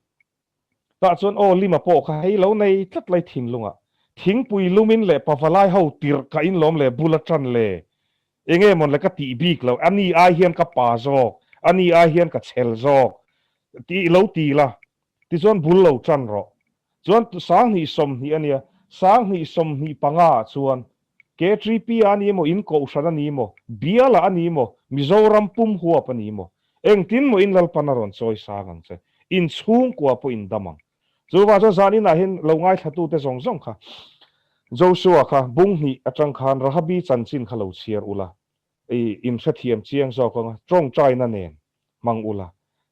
Tah chuan aw Lima pawh kha hei lo nei tlat lai thinlungah thingpui lumin leh pavalai ho tirh ka inlawm leh bul a tan le enge mawn le ka tih bik lo a ni ai hian ka pa zawk a ni ai hian ka chhel zawk tih lo ti la. Tichuan bul lo tan rawh. Chuan 2020 a nia, 2025 ah chuan KTP ah a ni emaw, in kohhran a ni emaw, bial ah a ni emaw, Mizoram pum huap a ni emaw, engtin maw in Lalpan a rawn chawi sang ang che, in chhungkua pawh in dam ang. Chuvang chuan zan inah hian lo ngaithlatute zawng zawng kha Joshua kha bung hnih atang khan Rahabi chanchin kha lo chhiar ula, i inhrethiam chiang zawk anga tawngtaina nen hmang ula.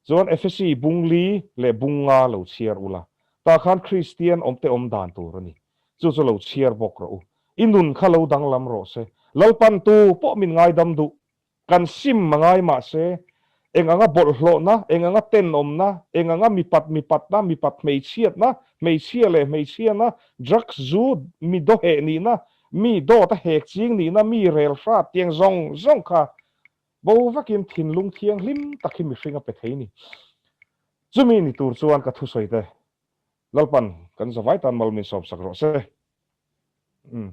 Chuan Efesi bung li leh bung nga lo chhiar ula, tah khan Kristian awmte awm dan tur a ni. Chu chu lo chhiar bawk rawh u. I nun kha lo danglam rawh se. Lalpan tu pawh min ngaidam duh. Kan sim a ngai mah se, eng anga bawlhhlawhna, eng anga tenawmna, eng anga mipat mipatna, mipat hmeichhiatna, hmeichhia leh hmeichhiana, drugs zu, mi dawheh nihna, mi dawt a hek ching nihna, mi rel hrat tiang zawng zawng kha Bo vakin thinlung thianghlim tak hi mihring a pe thei ni. Chumi ni tur chuan ka thusawi te Lalpan kan zavai tan mal min sawmsak rawh se. Umm.